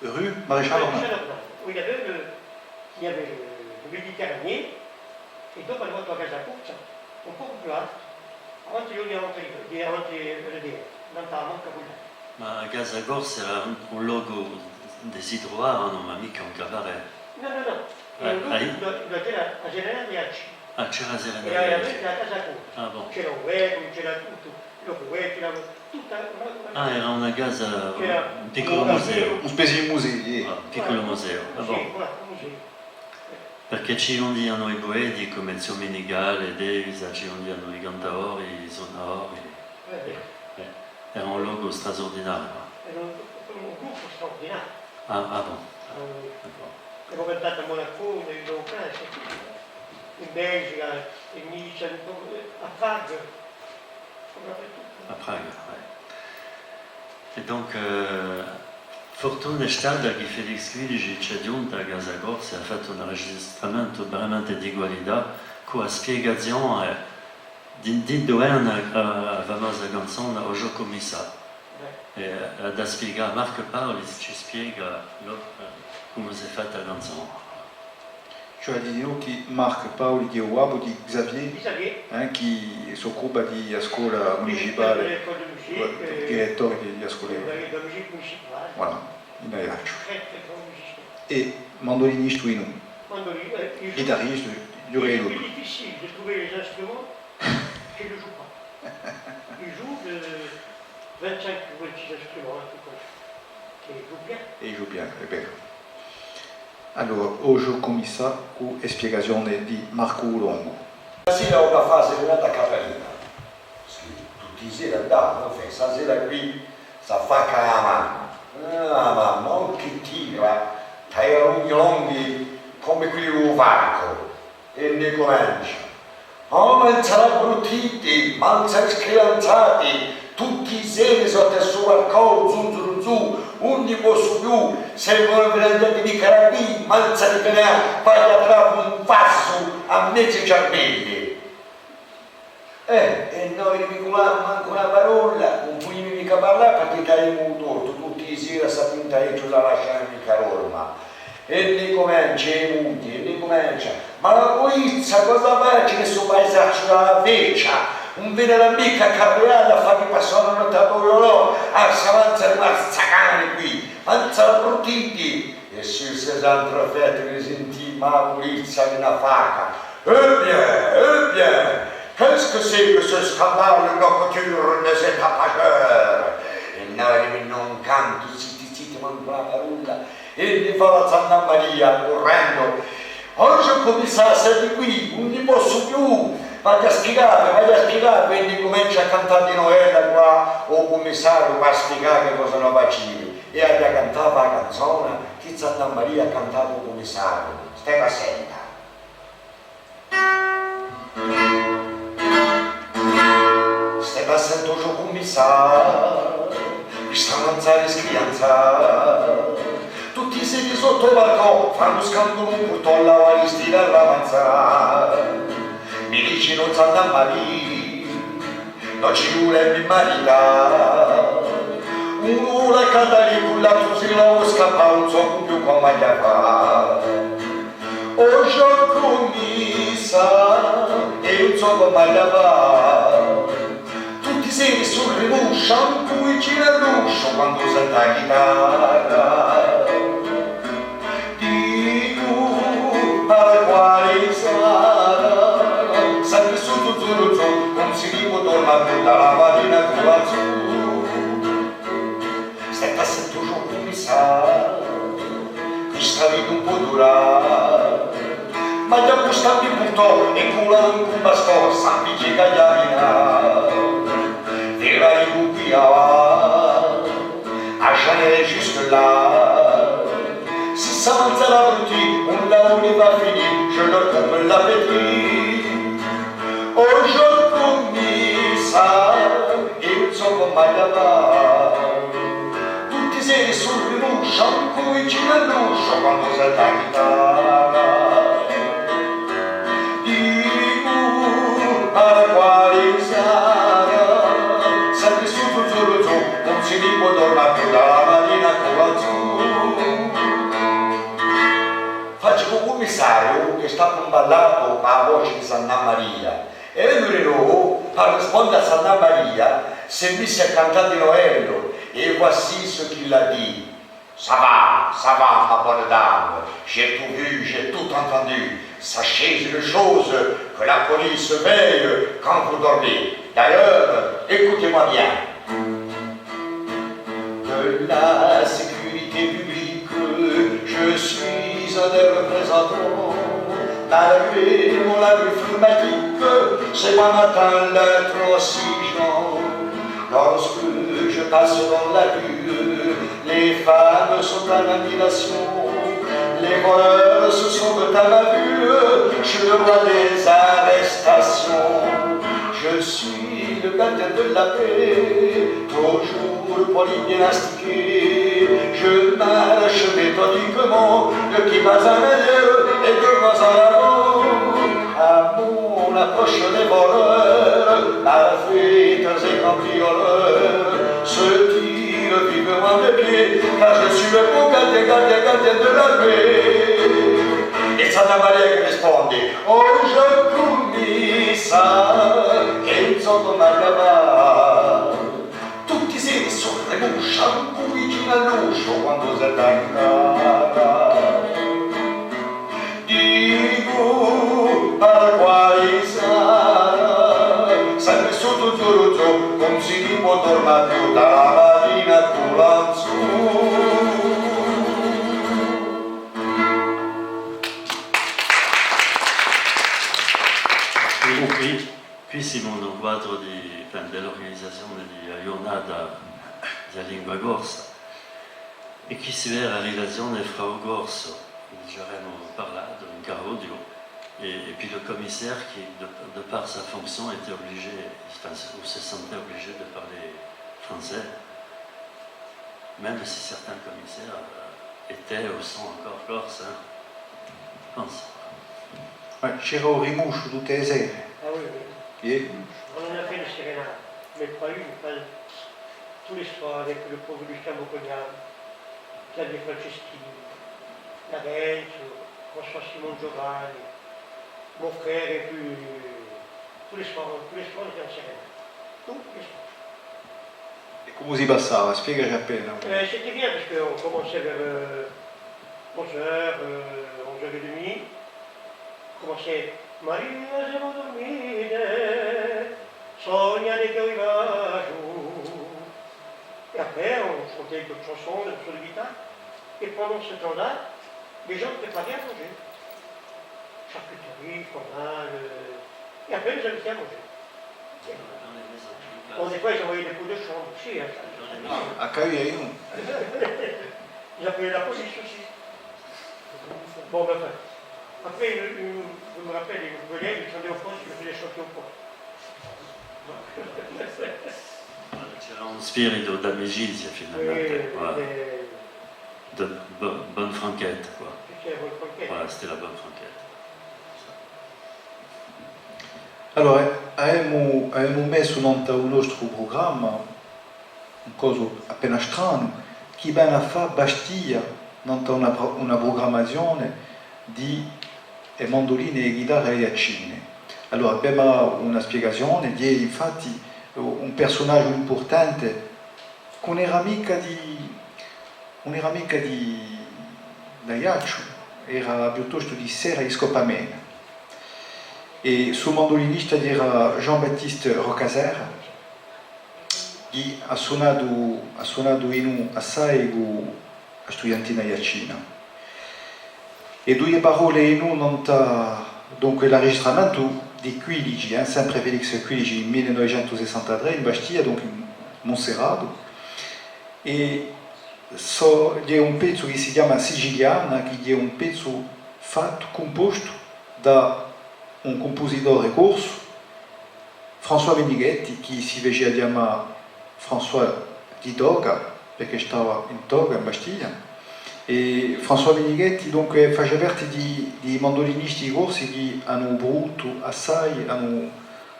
Rue Maréchal Ornano. Maréchal Ornano, où il y avait le, il y avait le, le Méditerranée, et donc on a la Casa Corsa, un peu plus haut. Avanti, eiu ùn era, eiu ùn era, eiu ùn era, nant'à a Manca quella. Ma a Casa Corsa era un, un locu induve si truvava, nò, ma micca un cabaret. Nò, nò, nò. Ah, era un locu induve, induve c'era a serenaria di Aiacciu. Ah, c'era a serenaria di Aiacciu. Era veramente a Casa Corsa. Ah, bon. C'era u vecu, c'era tuttu. Locu vecu, c'era tutta una, una... Ah, era una casa, un picculu museu. Un spezia di museu, iè. Ah, un picculu museu. Ah, bon. Museu, voilà, un museu. Perchè ci ghjunghjianu i pueti cum'è Zio Minigali è Devisa, ci ghjunghjianu i cantadori, i sunatori. Eh, eh, era un locu strasurdinariu. Era un, un gruppu straurdinariu. Ah, ah bon. Eh, d'accordu. Emu cantatu à Monaco, in Francia, in Belgica, in Nice, à Praga. À Praga, oui. È donc, eh, furtuna hè stata chì Felix Quilici ci hè ghjuntu à Casa Corsa è hà fattu un arregistramentu veramente di qualità, cù a spiegazione di, di induve vene a, a famosa canzona O Ghjoccu Missà. È hà da spiegà, Marc Paoli ci spiega, eh, cumu s'hè fatta a canzona. Ci hè da dì chì Marc Paoli, chì hè u babbu di Xavier, eh, chì s'occupa di a scola municipale, direttore di, di a scola. Voilà, in Aiacciu. È mandolinistu dinù. Chitarristu, ghjocatore. Il joue de vingt-cinq ou vingt-six instruments, en tout cas. È i joue bien, hè vera. Allora, O Ghjoccu Missà cù e spiegazione di Marcu u Longu. Stasera una fase di un'altra Catarina. Sì, tutti i sera andava, ma fè, stasera quì s'affacca a mamma. Ah, mamma, oh, chì tira, taglia longhi longhi, cum'è quelli di u parcu. È ne cumencia. Oh, manza l'abbruttiti, manza i scrianzati, tutti i seri sottu à stu barcò, zu, zu, zu, ùn ni possu più, s'è vo vi ne andate micca da quì, manza di canà, fate a trappa un passu à mezu i ciarbelli. Eh, è noi ùn ni dicu mancu una parolla, ùn pudemu micca parlà, perchè t'avemu u tortu, tutti i seri sta pinta è ci la lascianu micca dorma. È ni cumencia, è muti, è ni cumencia. Ma a pulizia cosa faci in stu paisacciu di a Vechja? Ùn vene micca a carriata à fà passà una notte à voi, o nò? Ah, s'avanza di mazzacani quì, manza l'abbruttiti. Et s'ils se sentent fêter, ils sentent, ma a pulizia vene à fà: Eh bien, eh bien, qu'est-ce que c'est que ce scandale nocturne, ces tapageurs? È noi in un cantu, zitti, zitti, mancu una parolla. È ni fala Zanna Maria, currendu: O Ghjoccu Missà, seti quì, ùn ni possu più, v'aghju da spiegà, v'aghju da spiegà, è ni cumencia à cantà dinù ella quì, u cummissariu, pà spiegà chì cosa no faciami, è aghju da cantà a canzona chì Zanna Maria hà cantatu à u cummissariu, state à senta. State à senta, o Ghjoccu Missà, quista manza di scrianzati, tutti i seri sottu à u balcò, fannu scandulu, purtò la valigia di a manza. Mi dicenu: Zanna Maria, no ci vulemu marità. Unu vole cantà cù l'altru, si la vole scappà, ùn sò più cumu aghju da fà. O Ghjoccu Missà, è ùn sò cumu aghju da fà. Tutti i seri sò rimusciu, ancu vicinu à l'usciu, quandu sentu a chitarra. Dicu, ma quali sarà? Sempri stu zu, zu, zu, ùn si ni pò dorma più da a matina cù a zu. State à senta, o Ghjoccu Missà, quista vita ùn pò durà. Ma ghjà custà mi purtò è cù l'ancu un bastò, s'appiccica à a via. V'aghju da dì quì avà, à Genève jusque-là. Si s'avanza l'abbruttiti, ùn la voli fà finì, je leur coupe l'appétit. O Ghjoccu Missà, è ùn sò cumu aghju da fà. Tutti i seri sò rimusciu, ancu vicinu à l'usciu, quandu sentu a chitarra. Dicu, ma quali sarà? Sempri stu zu, zu, zu, ùn si ni pò dorma più da a matina cù a zu. Face chì u cummissariu, chì stava imballatu cù a voce di Zanna Maria, è vene di novu, pà risponde à Zanna Maria, s'hè missu à cantà dinù ellu, et voici ce qu'il a dit. Ça va, ça va, ma bonne dame, j'ai tout vu, j'ai tout entendu. Sachez une chose, que la police veille quand vous dormez. D'ailleurs, écoutez-moi bien. De la sécurité publique, je suis un des représentants. Malgré mon lac informatique, c'est moi m'attends l'intransigeant. Lorsque je passe dans la rue, les femmes sont en admiration. Les voleurs se sont à ma vue, je suis le roi des arrestations. Je suis le gardien de la paix, toujours poli, bien astiqué. Je marche méthodiquement, de pieds en arrière et de pas en avant. À mon approche, les voleurs, malfaiteurs et cambrioleurs se tirent vivement de pied, car je suis le bon gardien, gardien, gardien de la paix. È Santa Maria chì risponde: Oh, je commissa, è insomma, ma tutti i seri sò rimusciu, ancu vicinu à l'usciu quandu s'è tancata. Dicu, par quali sarà, s'hè missutu zuruzzu, ùn si ni pò torna più, da a matina cù l'anzu. Quì, quì simu in u quadru di, enfin, di l'urganizazione di a ghjurnata di a lingua corsa. È quì si vede a rilazione fra u corsu, chì ghjà avemu parlatu in Carrughju, è, et puis le commissaire qui, de, de par sa fonction, était obligé, enfin, ou se sentait obligé de parler français, même si certains commissaires, euh, étaient ou sont encore corses, hein, je pense. Ma c'era u rimusciu tutte e sere? Ah oui, oui. Iè? On en a fait une sérénade, mais pas une, pas tous les soirs avec le pauvre Lucien Bocognano, Xavier Franceschini, Larenzo, François Simon Giovanni, mon frère, et puis tous les soirs, tous les soirs on était en sérénade. Tous les soirs. È cumu si passava? Spiegaci appena. Euh, c'était bien parce qu'on commençait vers, euh, onze heures, euh, onze heures et demie. Commençait: Maria, simu durmite, sogna di chì arrivasciu. Et après, on chantait d'autres chansons, des morceaux de guitare. Et pendant ce temps-là, les gens préparaient à manger. Charcuterie, fromage, euh, et après, ils nous invitaient à manger. Dans les maisons. Bon, des fois, ils envoyaient des pots de chambre aussi, hein. Dans les maisons. À Cahuzac, non? Ils appelaient la police aussi. Bon, ben, enfin. Après, une, une, je me rappelle, une collègue, il descendait au poste, je faisais chanter au poste. C'era un spiritu d'amicizia, finalmente. Oui, voilà. De bo-, bonne franquette, quoi. C'était la bonne franquette. Voilà, c'était la bonne franquette. Allora, avemu, avemu messu nant'à u nostru prugramma un cosu appena stranu, chì vene à fà Bastia nant'à una pro-, una prugrammazione di e manduline è e ghitarre aiaccine. Allora, avemu una spiegazione, hè infatti un persunagiu impurtante, chì ùn era micca di, ùn era micca di, d'Aiacciu, era piuttostu di Serra di Scopamena. È stu mandulinista era Jean-Baptiste Roccaserra, chì hà sunatu, hà sunatu in u, assai cù a studiantina aiaccina. È duie parolle in u nant'à, dunque, l'arregistramentu di Quilici, eh, sempre Félix Quilici, in mille novecentu sessantatrè, in Bastia, dunque in Monserratu. È sò, hè un pezzu chì si chjama Siciliana, chì hè un pezzu fattu, cumpostu da un cumpusitore corsu, François Menighetti, chì si facia chjamà François di Toga, perchè stava in Toga, in Bastia. È François Menighetti, dunque, face parte di, di i mandulinisti corsi chì anu pruduttu assai, anu,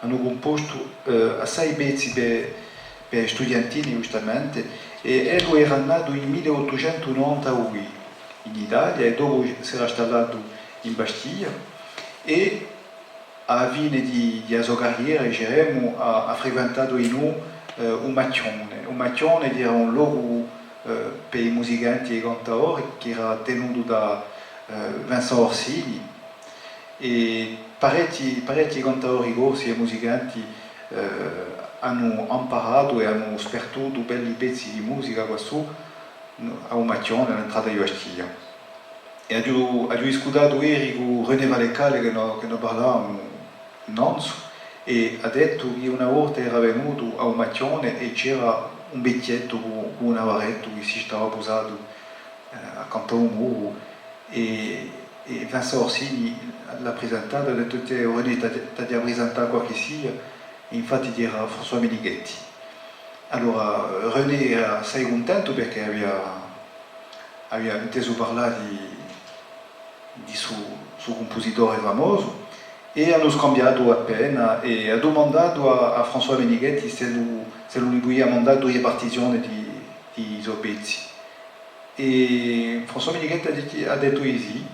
anu cumpostu, eh, assai pezzi per, per studiantine, ghjustamente. È ellu era natu in mille ottucentu novantadui in Italia è dopu s'era stallatu in Bastia. È à a fine di, di a so carriera, diceremu, hà, hà frequentatu in u, eh, u Macchione. U Macchione era un locu, eh, per i musicanti è i cantadori, chì era tenutu da, eh, Vincent Orsini. È parechji, parechji cantadori corsi è musicanti, eh, anu amparatu è anu spartutu belli pezzi di musica quassù, à u Macchione, à l'entrata di Bastia. È aghju, aghju discutatu eri cù René Vallecale, chì no, chì no parlavamu nanzu, è hà dettu chì una volta era venutu à u Macchione è c'era un vechjettu cù, cù un avarettu chì si stava pusatu, eh, accantu à u muru, è, è Vincent Orsini l'hà prisentatu, hà dettu: «Tè, o René, t'aghju, t'aghju à prisentà qualchissia», è infatti era François Menighetti. Allora, René era assai cuntentu perchè avia, avia intesu parlà di, di stu, stu cumpusitore famosu, è anu scambiatu appena, è hà dumandatu à, à François Menighetti s'ellu, s'ellu li pudia mandà duie partizione di, di i so pezzi. È François Menighetti hà dit-, hà dettu di sì,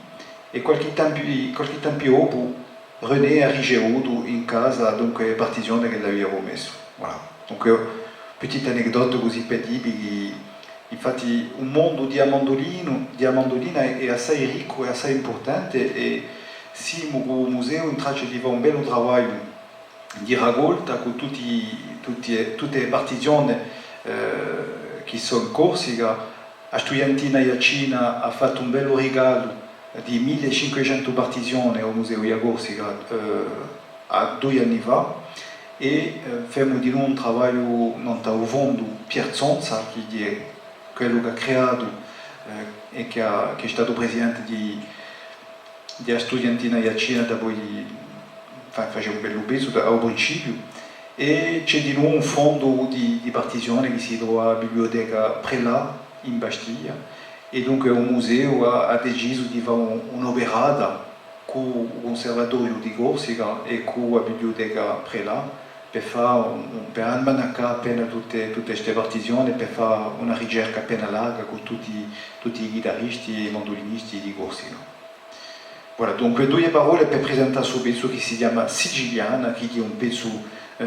è qualchì tempu, qualchì tempu dopu, René hà ricevutu in casa, dunque, e partizione ch'ellu avia prumessu. Voilà. Dunque, petite anecdote cusì per dì vi chì, infatti, u mondu di a mandulinu-, di a mandulina hè, hè assai riccu, hè assai impurtante, è simu cù u museu in traccia di fà un bellu travagliu di racolta cù tutti, tutti, tutte e partizione, eh, chì sò in Corsica. A Studiantina Aiaccina hà fattu un bellu rigalu di mille è cinquecentu partizione à u Museu di a Corsica, eh, à dui anni fà, è, eh, femu dinù un travagliu nant'à u fondu Pierre Zonza, chì hè quellu chì hà creatu, eh, è chì hà, chì hè statu presidente di, di a Studiantina Aiaccina dapoi, fa-, face un bellu pezzu da, à u principiu, è ci hè dinù un fondu di, di partizione chì si trova à a bibliuteca Prelà in Bastia, è dunque u museu hà, hà decisu di fà un, un'operata cù u Cunservatoriu di Corsica è cù a bibliuteca Prelà, per fà un, un, per almanaccà appena tutte, tutte ste partizione, per fà una ricerca appena larga cù tutti, tutti i ghitaristi è i mandulinisti di Corsica. Voilà, dunque, duie parolle per prisentà stu pezzu chì si chjama Siciliana, chì hè un pezzu, eh,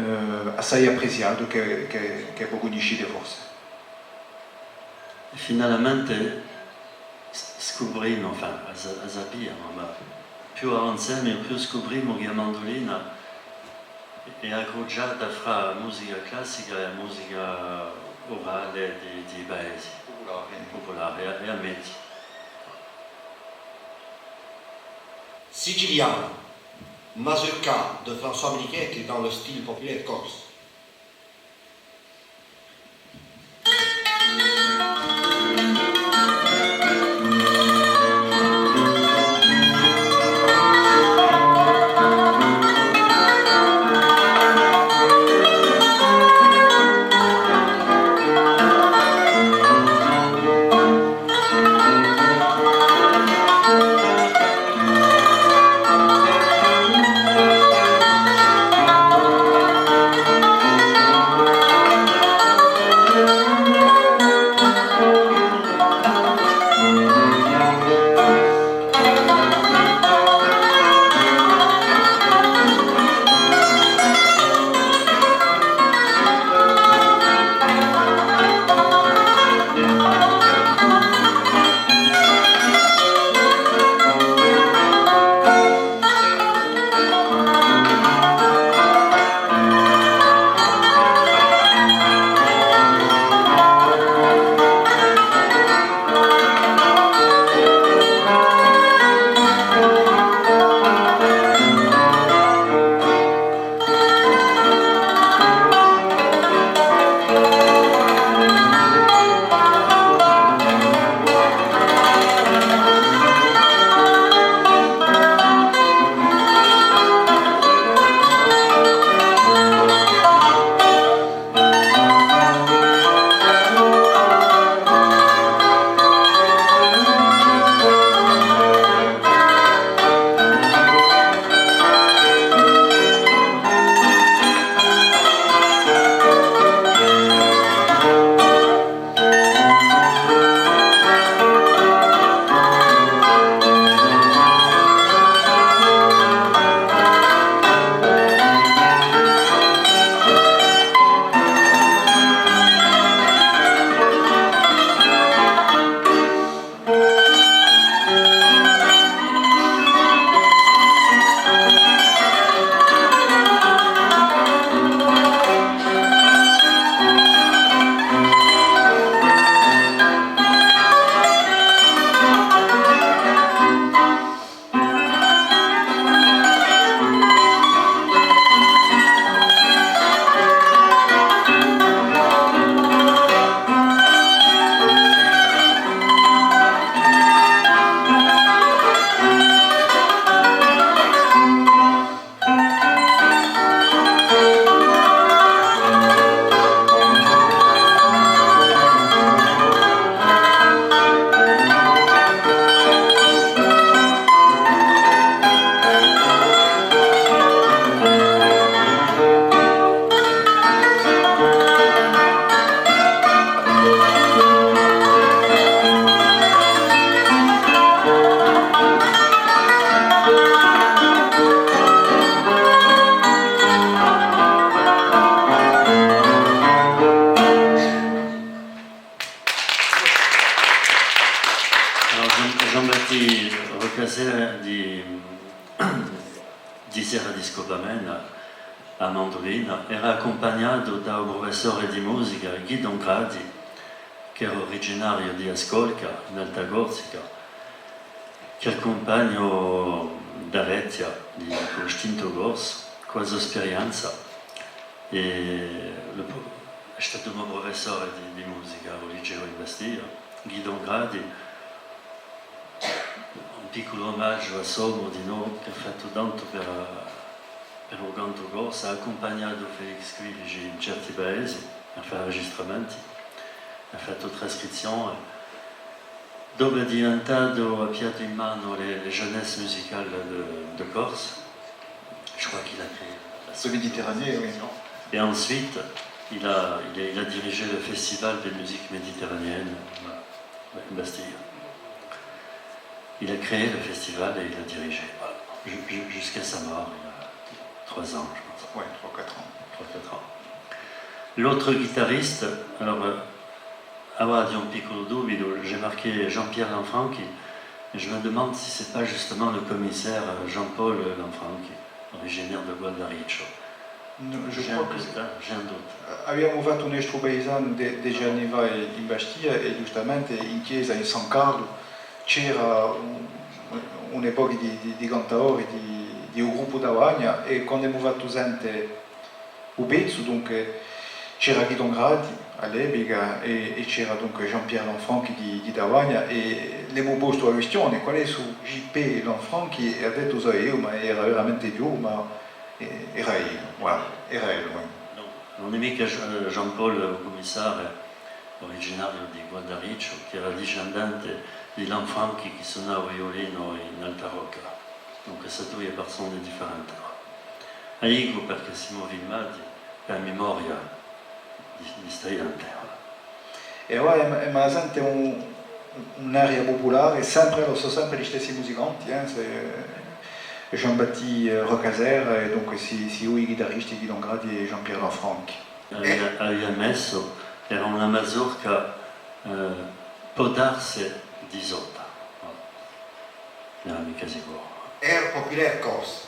assai apprezzatu, chì, chì, chì vo cunniscite forse. È finalmente s-, scuprimu, enfin, a sa-, a sapiamu, ma più avanzemu, più scuprimu chì a mandulina hè a cruciata fra a musica classica è a musica orale di, di i paesi. Pupulare. Pupulare, è, è a media. Siciliana, mazurka de François Menighetti dans le style populaire corse. Di Roccaserra, di, di Serra di Scopamenna, à mandulina, era accumpagnatu da u prufessore di musica Guido Gradi, chì era uriginariu di Ascolca, in Alta Corsica, chì era cumpagnu d'arechja di u stintu corsu, cù a so sperienza, è lu, hè statu u mo prufessore di, di musica à u liceu in Bastia, Guido Gradi, un picculu omagiu à s'omu dinò, chì hà fattu tantu per, per u cantu corsu, hà accumpagnatu Felix Quilici in certi paesi, hà fattu arregistramenti, hà fattu trascrizzioni. Dopu hè diventatu, hà pigliatu in manu les, les Jeunesses Musicales de, de Corse. Je crois qu'il a créé la, la De Méditerranée, oui. Et ensuite, il a, il a, il a dirigé le Festival des musiques méditerranéennes, voilà, in Bastia. Il a créé le festival et il a dirigé, voilà, ju-, ju-, jusqu'à sa mort, il y a trois ans, je pense. Ouais, trois, quatre ans. Trois, quatre ans. L'autre guitariste, alors, euh, avà aghju un picculu dubitu, j'ai marqué Jean-Pierre Lanfranchi, et je me demande si c'est pas justement le commissaire, euh, Jean-Paul Lanfranchi, originaire de Gualdaricciu. No, je J'ai un crois que doute, c'est, hein, j'ai un doute. Eh, aviamu fattu un nostru paisanu de-, deci anni fà in Bastia è ghjustamente in chjesa, in San Carlu, c'era un, un pocu di, di, di cantadori di, di u gruppu Tavagna è quandu emu fattu sente u pezzu, dunque, c'era Guido Gradi à l'epica è, è c'era dunque Jean-Pierre Lanfranchi di, di Tavagna è l'emu postu a quistione, quale hè stu J P Lanfranchi? È hà dettu, sai, eiu, ma era veramente ghjovanu, ma Eh, era ellu, voilà, era ellu, eh. Nò, ùn hè micca Jean-, Jean-Paul, u cummissariu, originariu di Gualdaricciu, chì era discendente di Lanfranchi chì sunava u viulinu in Alta Rocca. Dunque, sò duie persone differente. A dicu perchè simu filmati per a memoria di, di sta ghjente, voilà. È avà emu, emu da sente un, un'aria pupulare, sempre, sò sempre i stessi musicanti, eh, c'est Jean-Baptiste Roccaserra è dunque sti, sti dui ghitaristi, Guido Gradi è Jean-Pierre Lanfranchi. Avia, avia messu, era una mazurca, eh, pò darsi di sottu. Ùn era micca sicuru. Air Populaire Corse.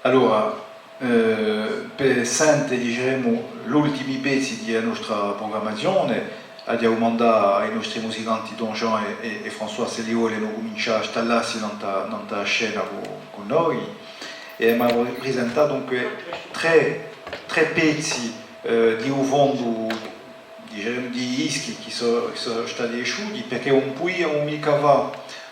Allora, eh, per sente, diceremu, l'ultimi pezzi di a nostra prugrammazione, aghju da dumandà à i nostri musicanti Don Jean è, è, è François s'elli volenu cumincià à stallassi nant'à, nant'à a scena cù, cù noi. È emu da prisentà dunque trè, trè pezzi, eh, di u fondu, diceremu, di dischi chì sò, chì sò stati esciuti, perchè ùn pudiamu micca fà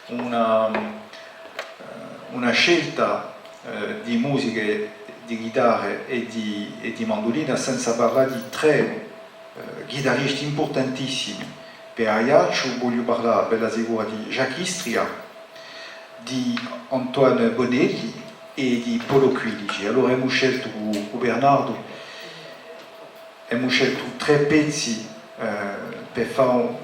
una, eh, una scelta, eh, di musiche di ghitarra è di, è di mandulina senza parlà di trè, eh, ghitaristi impurtantissimi. Per Aiacciu vogliu parlà, bella sicura, di Jacques Istria, di Antoine Bonelli è di Paolo Quilici. Allora emu sceltu cù, cù Bernardu, emu sceltu trè pezzi, eh, per fà un,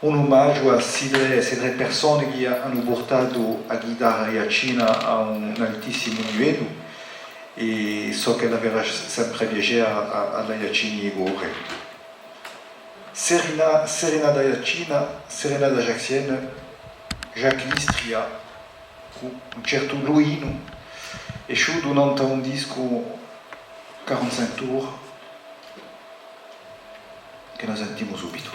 Un umagiu à sti trè, sti trè persone chì anu purtatu a ghitarra aiaccina à un altissimu livellu, è sò ch'ella farà sempre piacè à, à, à l'Aiaccini di core. Serena-, Serenata Aiaccina, Serenata Jacquienne, Jacques Istria, cù un certu Luinu, esciutu nant'à un discu quarante-cinq tours, chì no sentimu subitu.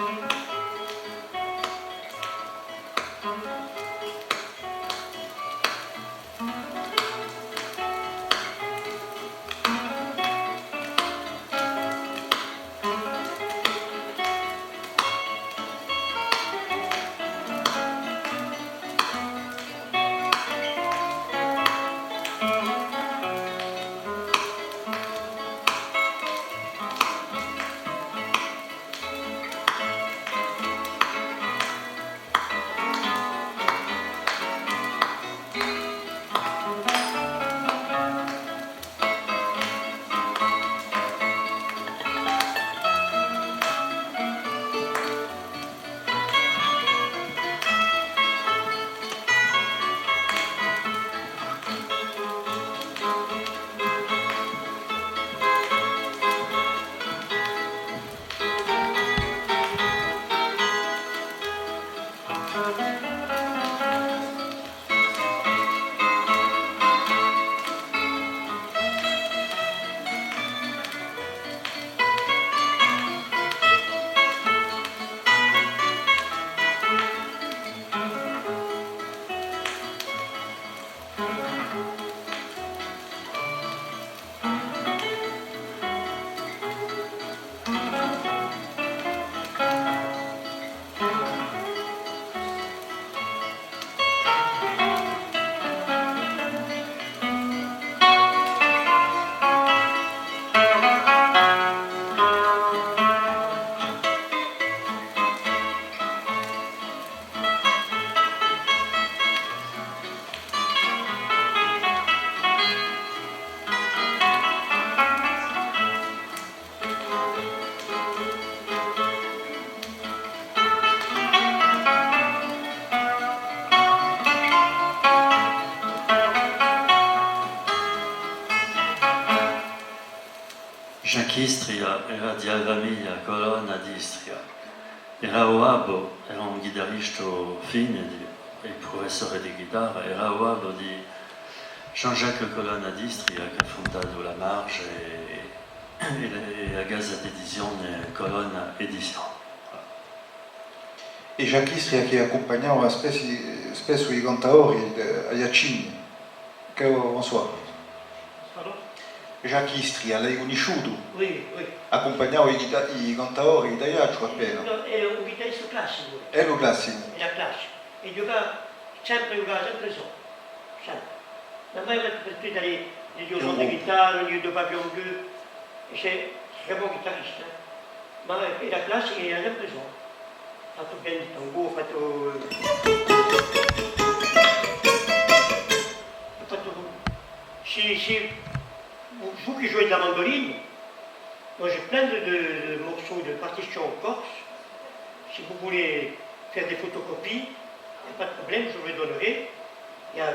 Jacques Istria era di a famiglia Colonna d'Istria. Era u babbu, era un ghitaristu fine di, è prufessore di ghitarra, era u babbu di Jean-Jacques Colonna d'Istria, chì hà fundatu la Marge è, è, è a casa d'edizione Colonna Édition. È Jacques Istria chì accumpagnava spessi-, spessu i cantadori, eh, aiaccini. Chì, François? Pardon? Jacques Istria, l'hai cunnisciutu? Oui, oui. Accumpagnava i ghita-, i cantadori d'Aiacciu appena. Nò, hè un ghitaristu classicu. Hè u classicu. Era classicu. È ghjucava sempre, ghjucava sempre solu. Sempre. Ùn hà mai avutu piacè di, di dui sons di ghitara, di dui pavillon bleu. È ch'hè, ch'hè un bon ghitaristu, eh. Ma, eh, era classicu, era sempre solu. Hà fattu pienu di tango, hà fattu, hà fattu, si, si, vous, vous qui jouez de la mandoline, moi j'ai plein de, de, de morceaux de partitions en corse. Si vous voulez faire des photocopies, il n'y a pas de problème, je vous les donnerai. Il y a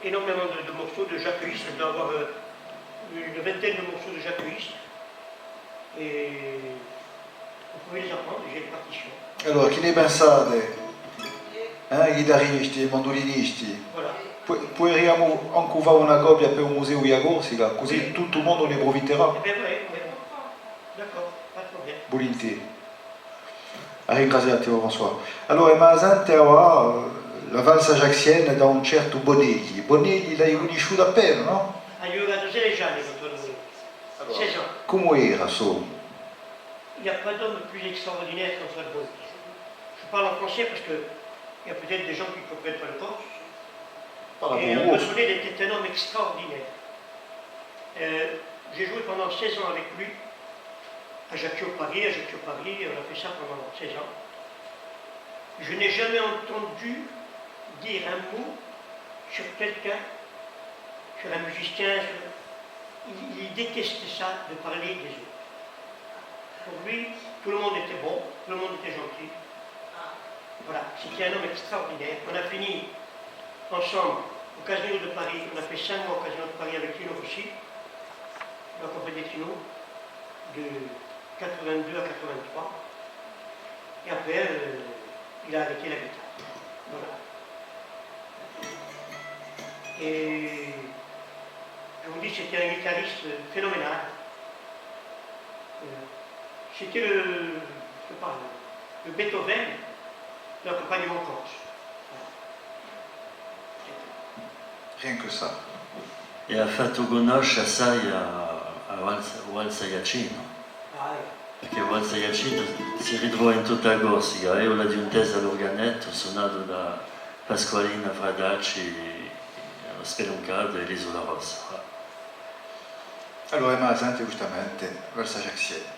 énormément de, de morceaux de Jacques Istres, je dois avoir, euh, une vingtaine de morceaux de Jacques Istres. Et vous pouvez les apprendre, j'ai les partitions. Allora, chì ne pensate? Eh, ghitaristi, mandulinisti? Voilà. Pu-, puderiamu ancu fà una copia per u Museu di a Corsica, cusì tuttu u mondu ne prufitterà. Eh ben, ouais, ouais. D'accord, pas de problème. Vulinteri. À ringrazià ti, François. Allora, emu à sente avà, eh, la valsa jacquienne da un certu Bonelli. Bonelli l'hai cunnisciutu appena, nò? Aghju ghjucatu sedici anni cù Bonelli. Allora, seize ans. Cumu era, insomma? Il n'y a pas d'homme plus extraordinaire qu'Antoine Bonelli. Je parle en français parce que il y a peut-être des gens qui ne comprennent pas le corse. Parla puru u corsu. Et Antoine Bonelli était un homme extraordinaire. Euh, j'ai joué pendant seize ans avec lui, Ajaccio-Paris, Ajaccio-Paris, on a fait ça pendant seize ans. Je n'ai jamais entendu dire un mot sur quelqu'un, sur un musicien, sur, il, il détestait ça de parler des autres. Pour lui, tout le monde était bon, tout le monde était gentil. Voilà, c'était un homme extraordinaire. On a fini ensemble au Casino de Paris, on a fait cinq mois au Casino de Paris avec Tino aussi, donc on faisait Tino de quatre-vingt-deux à quatre-vingt-trois. Et après, euh, il a arrêté la guitare. Voilà. Et je vous dis, c'était un guitariste phénoménal. Euh, c'était le, je sais pas, le Beethoven de l'accompagnement corse. Voilà. C'est tout. Rien que ça. È hà fattu cunnosce assai à, à Valsa, Valsa Aiaccinu. Ah, eh. Perchè Valsa Aiaccinu si ritrova in tutta a Corsica. Eiu l'aghju intesa à l'urganettu, sunatu da Pasqualina Fradacci, à u Speluncatu è l'Isula Rossa. Allora, emu da sente ghjustamente Valsa Aiaccinu.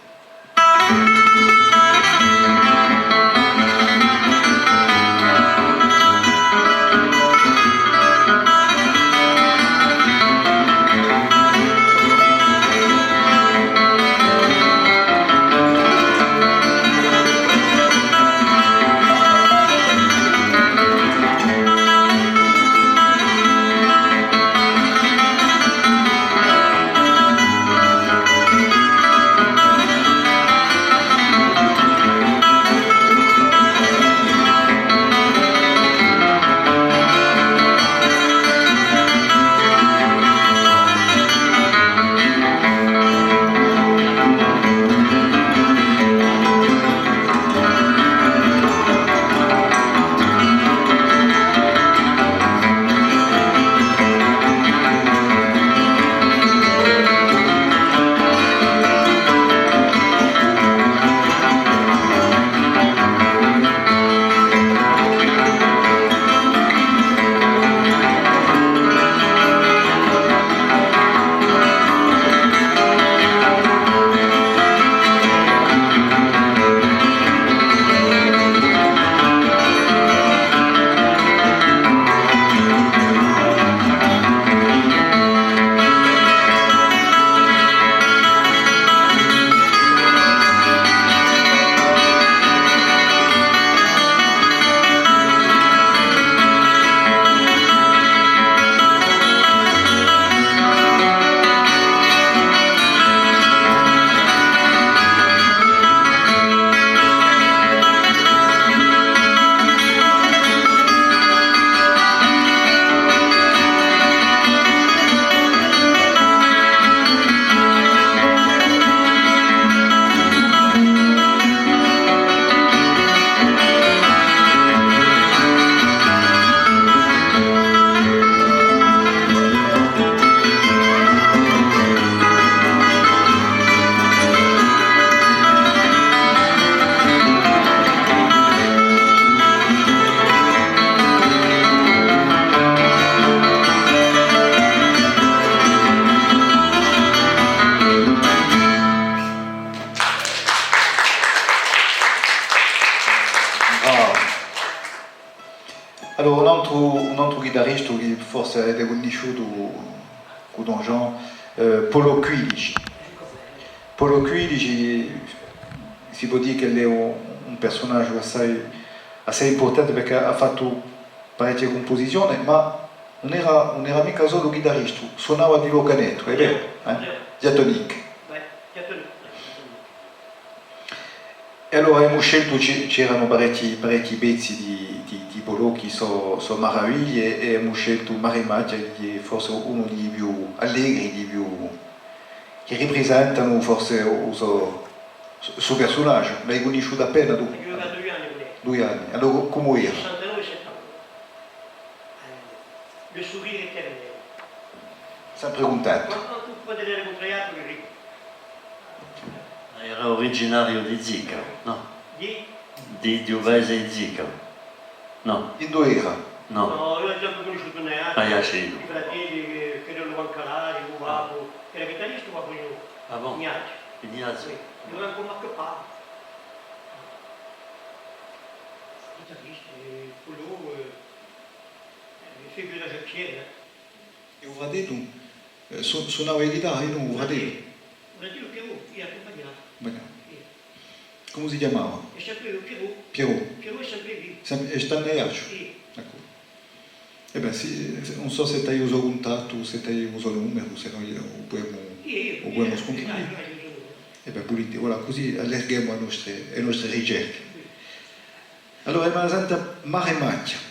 Bravo. Allora, un antru, un antru ghitaristu chì forse avete cunnisciutu cù Don Jean, eh, Paulu Quilici. Paulu Quilici, si pò dì ch'ellu hè un, un persunagiu assai, assai impurtante perchè hà fattu parechje cumpusizione, ma ùn era, ùn era micca solu ghitaristu, sunava di l'urganettu, hè veru, eh? Diatonique. È allora emu sceltu, ci, c'eranu parechji, parechji pezzi di, di, di Paulu chì sò, sò maraviglie, è emu sceltu Mari Maghja, chì hè forse unu di i più allegri, di i più, chì riprisentanu forse u, u so, u so persunagiu. L'hai cunnisciutu appena tù? Aghju ghjucatu dui anni cun ellu. Dui anni. Allora, cumu era? Sessantanove settanta. Eh, le sourire éternel. Sempre cuntente. Quandu, quandu tù parli cun Traiatu, mi ridu. Era uriginariu di Zicca, nò? Di? Di, di u paese di Zicca. Nò. Induve era? Nò. Nò, eiu l'aghju cunnisciutu in Aiacciu. Ah, Aiacciu. I fratelli, eh, chì eranu Vancalari, u babbu, chì era ghitaristu, u babbu mio. Ah bon? Ignazziu. Ignazziu. Sì. Era ancu Marcu Papu. Ghitaristu, eh, quellu, eh, eh, figliu di Giacchieri, eh. È u fratellu, eh, su-, sunava a ghitarra, innò, u fratellu? U fratellu chì, oh, i accumpagnava. Accumpagnava. Sì. Cumu si chjamava? È s'appelava Pierrot. Pierrot. Pierrot s'appelava. Sem-, è stà in Aiacciu? Sì. D'accordu. È bè, sì, ùn sò s'è t'ai u so cuntattu, s'è t'ai u so numeru, s'è no u pudemu, u pudemu scuntrà. È bè, vulinteri, voilà, cusì allarghemu e nostre, e nostre ricerche. Allora, emu da sente Mare Machja.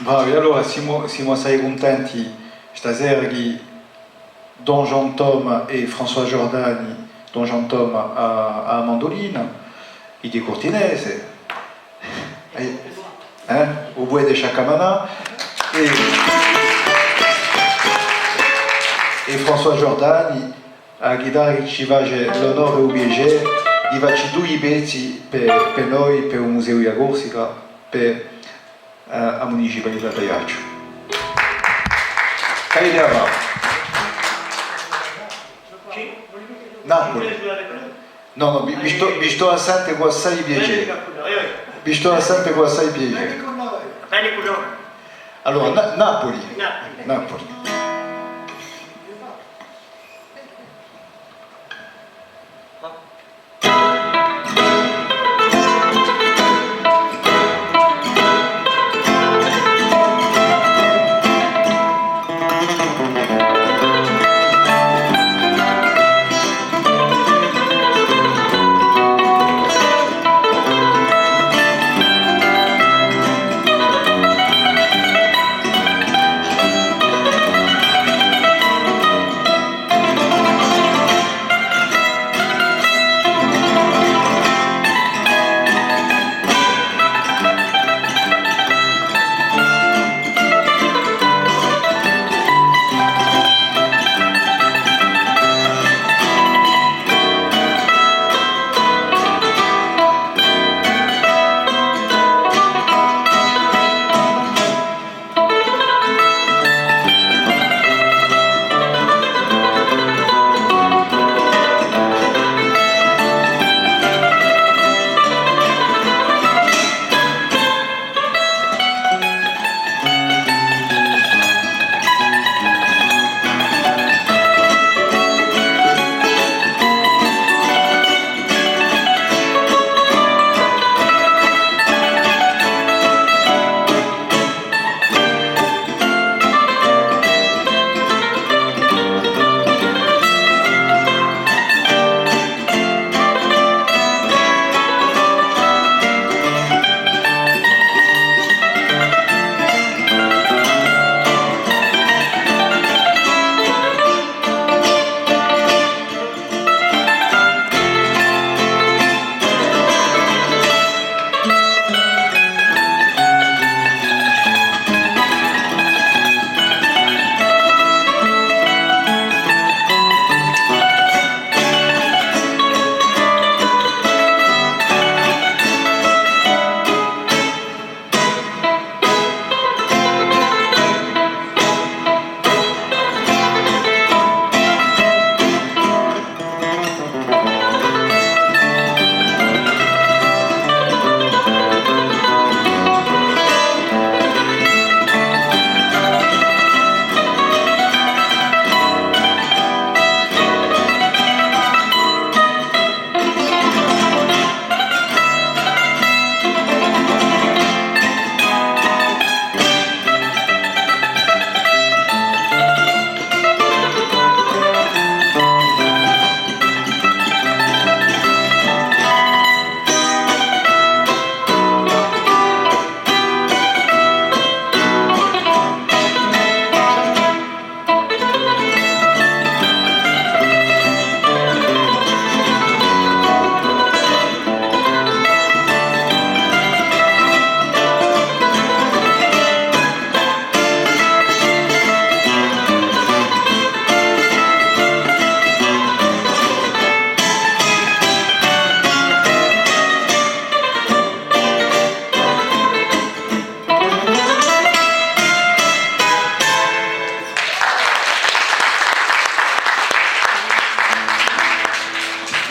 Bravi, allora simu, simu assai cuntenti stasera chì Don Jean-Tom è François Giordani, Don Jean-Tom à, à a mandulina, chì hè curtinese, eh, eh, u pueta Sciaccamanà, è, è François Giordani, a ghitarra chì ci face l'onore è u piacè di facci dui pezzi per, per noi, per u Museu di a Corsica, per, eh, a municipalità d'Aiacciu. Chì avete da fà? Napoli. Nò, nò, vi, vi stò, vi stò à sente cù assai piacè. Vi stò à sente cù assai piacè. Allora, Na-, Napoli. Napoli.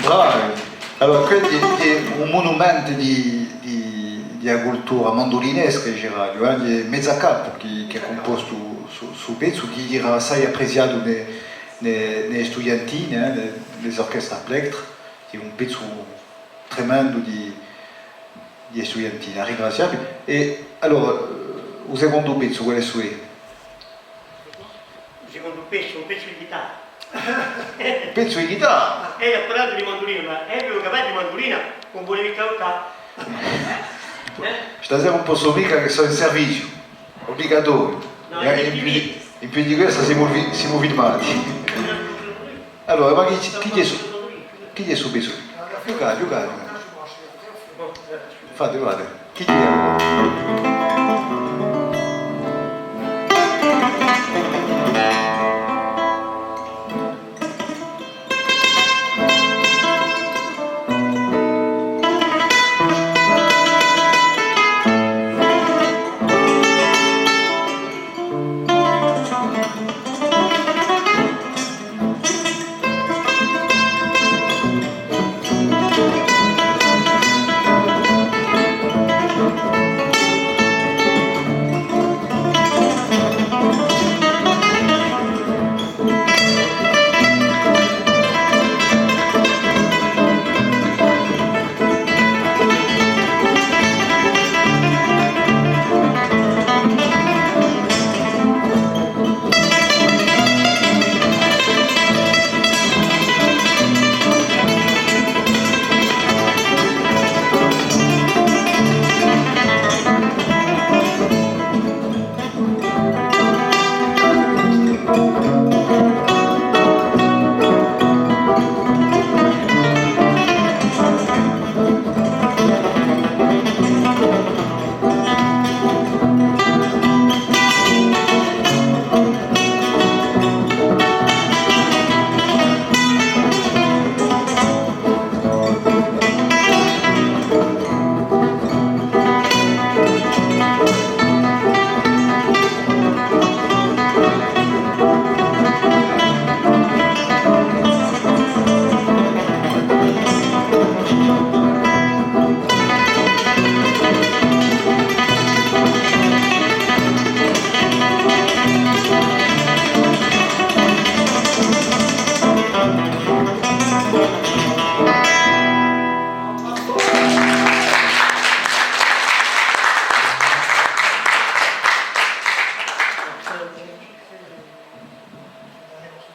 Bravi! Allora, quessu hè, hè un munumentu di, di, di a cultura mandulinesca, diceraghju, eh, di Mezzacapo chì, chì hà cumpostu stu, stu pezzu, chì era assai apprezziatu ne, ne, ne studiantine, eh, ne, ne orchestre à plectre, chì hè un pezzu tremendu di, di studiantine, ringraziabili. È allora, eh, u secondu pezzu, quale hè? U secondu pezzu, un pezzu di chitarra. Un pezzu di chitarra? È apparatu di mandulina, ma eiu u cavaddu di mandulina, ùn vulia micca aiutà. Eh? Stasera ùn possu micca chì sò in serviziu, obligatoriu. Nò, è in più di, in più di questu simu fi-, simu filmati. Allora, ma chì, chì hè stu, chì hè stu pezzu? Ghjucate, ghjucate. Fate, fate. Chì hè?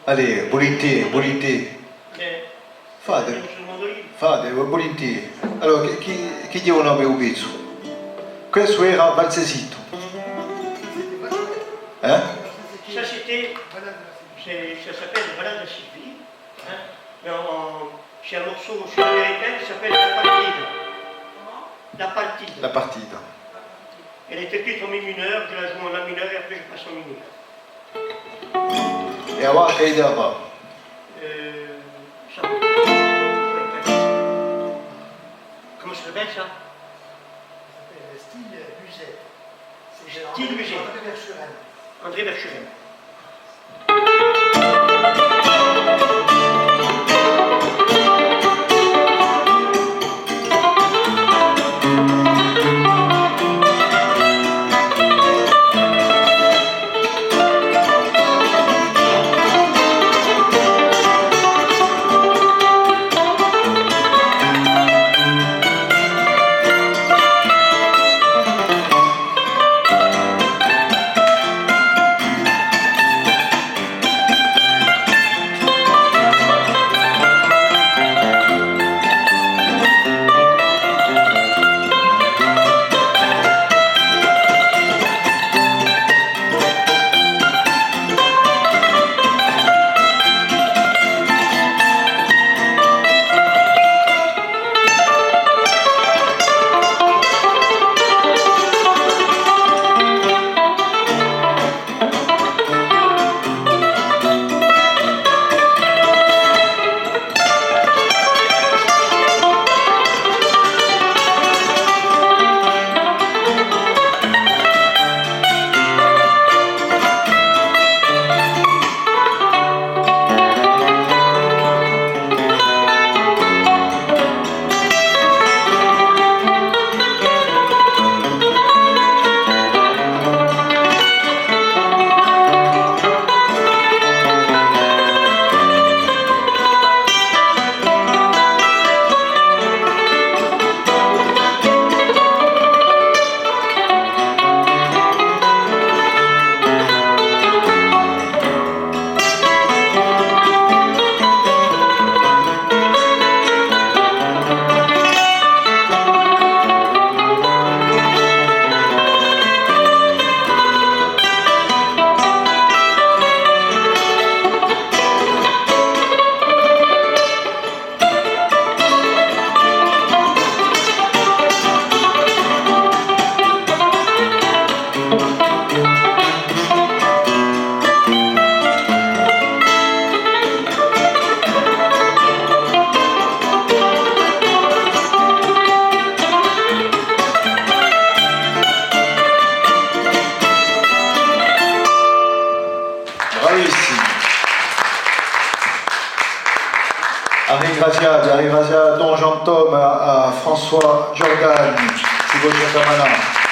Allez, vulinteri, vulinteri. Fate, fate, vulinteri. Allora, chì, chì, chì dice u nome di u pezzu? Questu era Valsesittu. Eh? Ça, c'était, c'est, ça s'appelle Balade à Sylvie, hein? Mais en, c'est un morceau sud-américain qui s'appelle La Partida. La Partida. La Partida. Elle est écrite en mi mineur, je la joue en la mineur et après je passe en mineur. È avà chì idea fà? Euh, ça. Comment ça s'appelle ça? Style Musette. Style Musette. André Verschueren. André Verschueren. Ringrazià, ringrazià à Don Jean-Tom, à, à François Jordan, di Voce Atamana.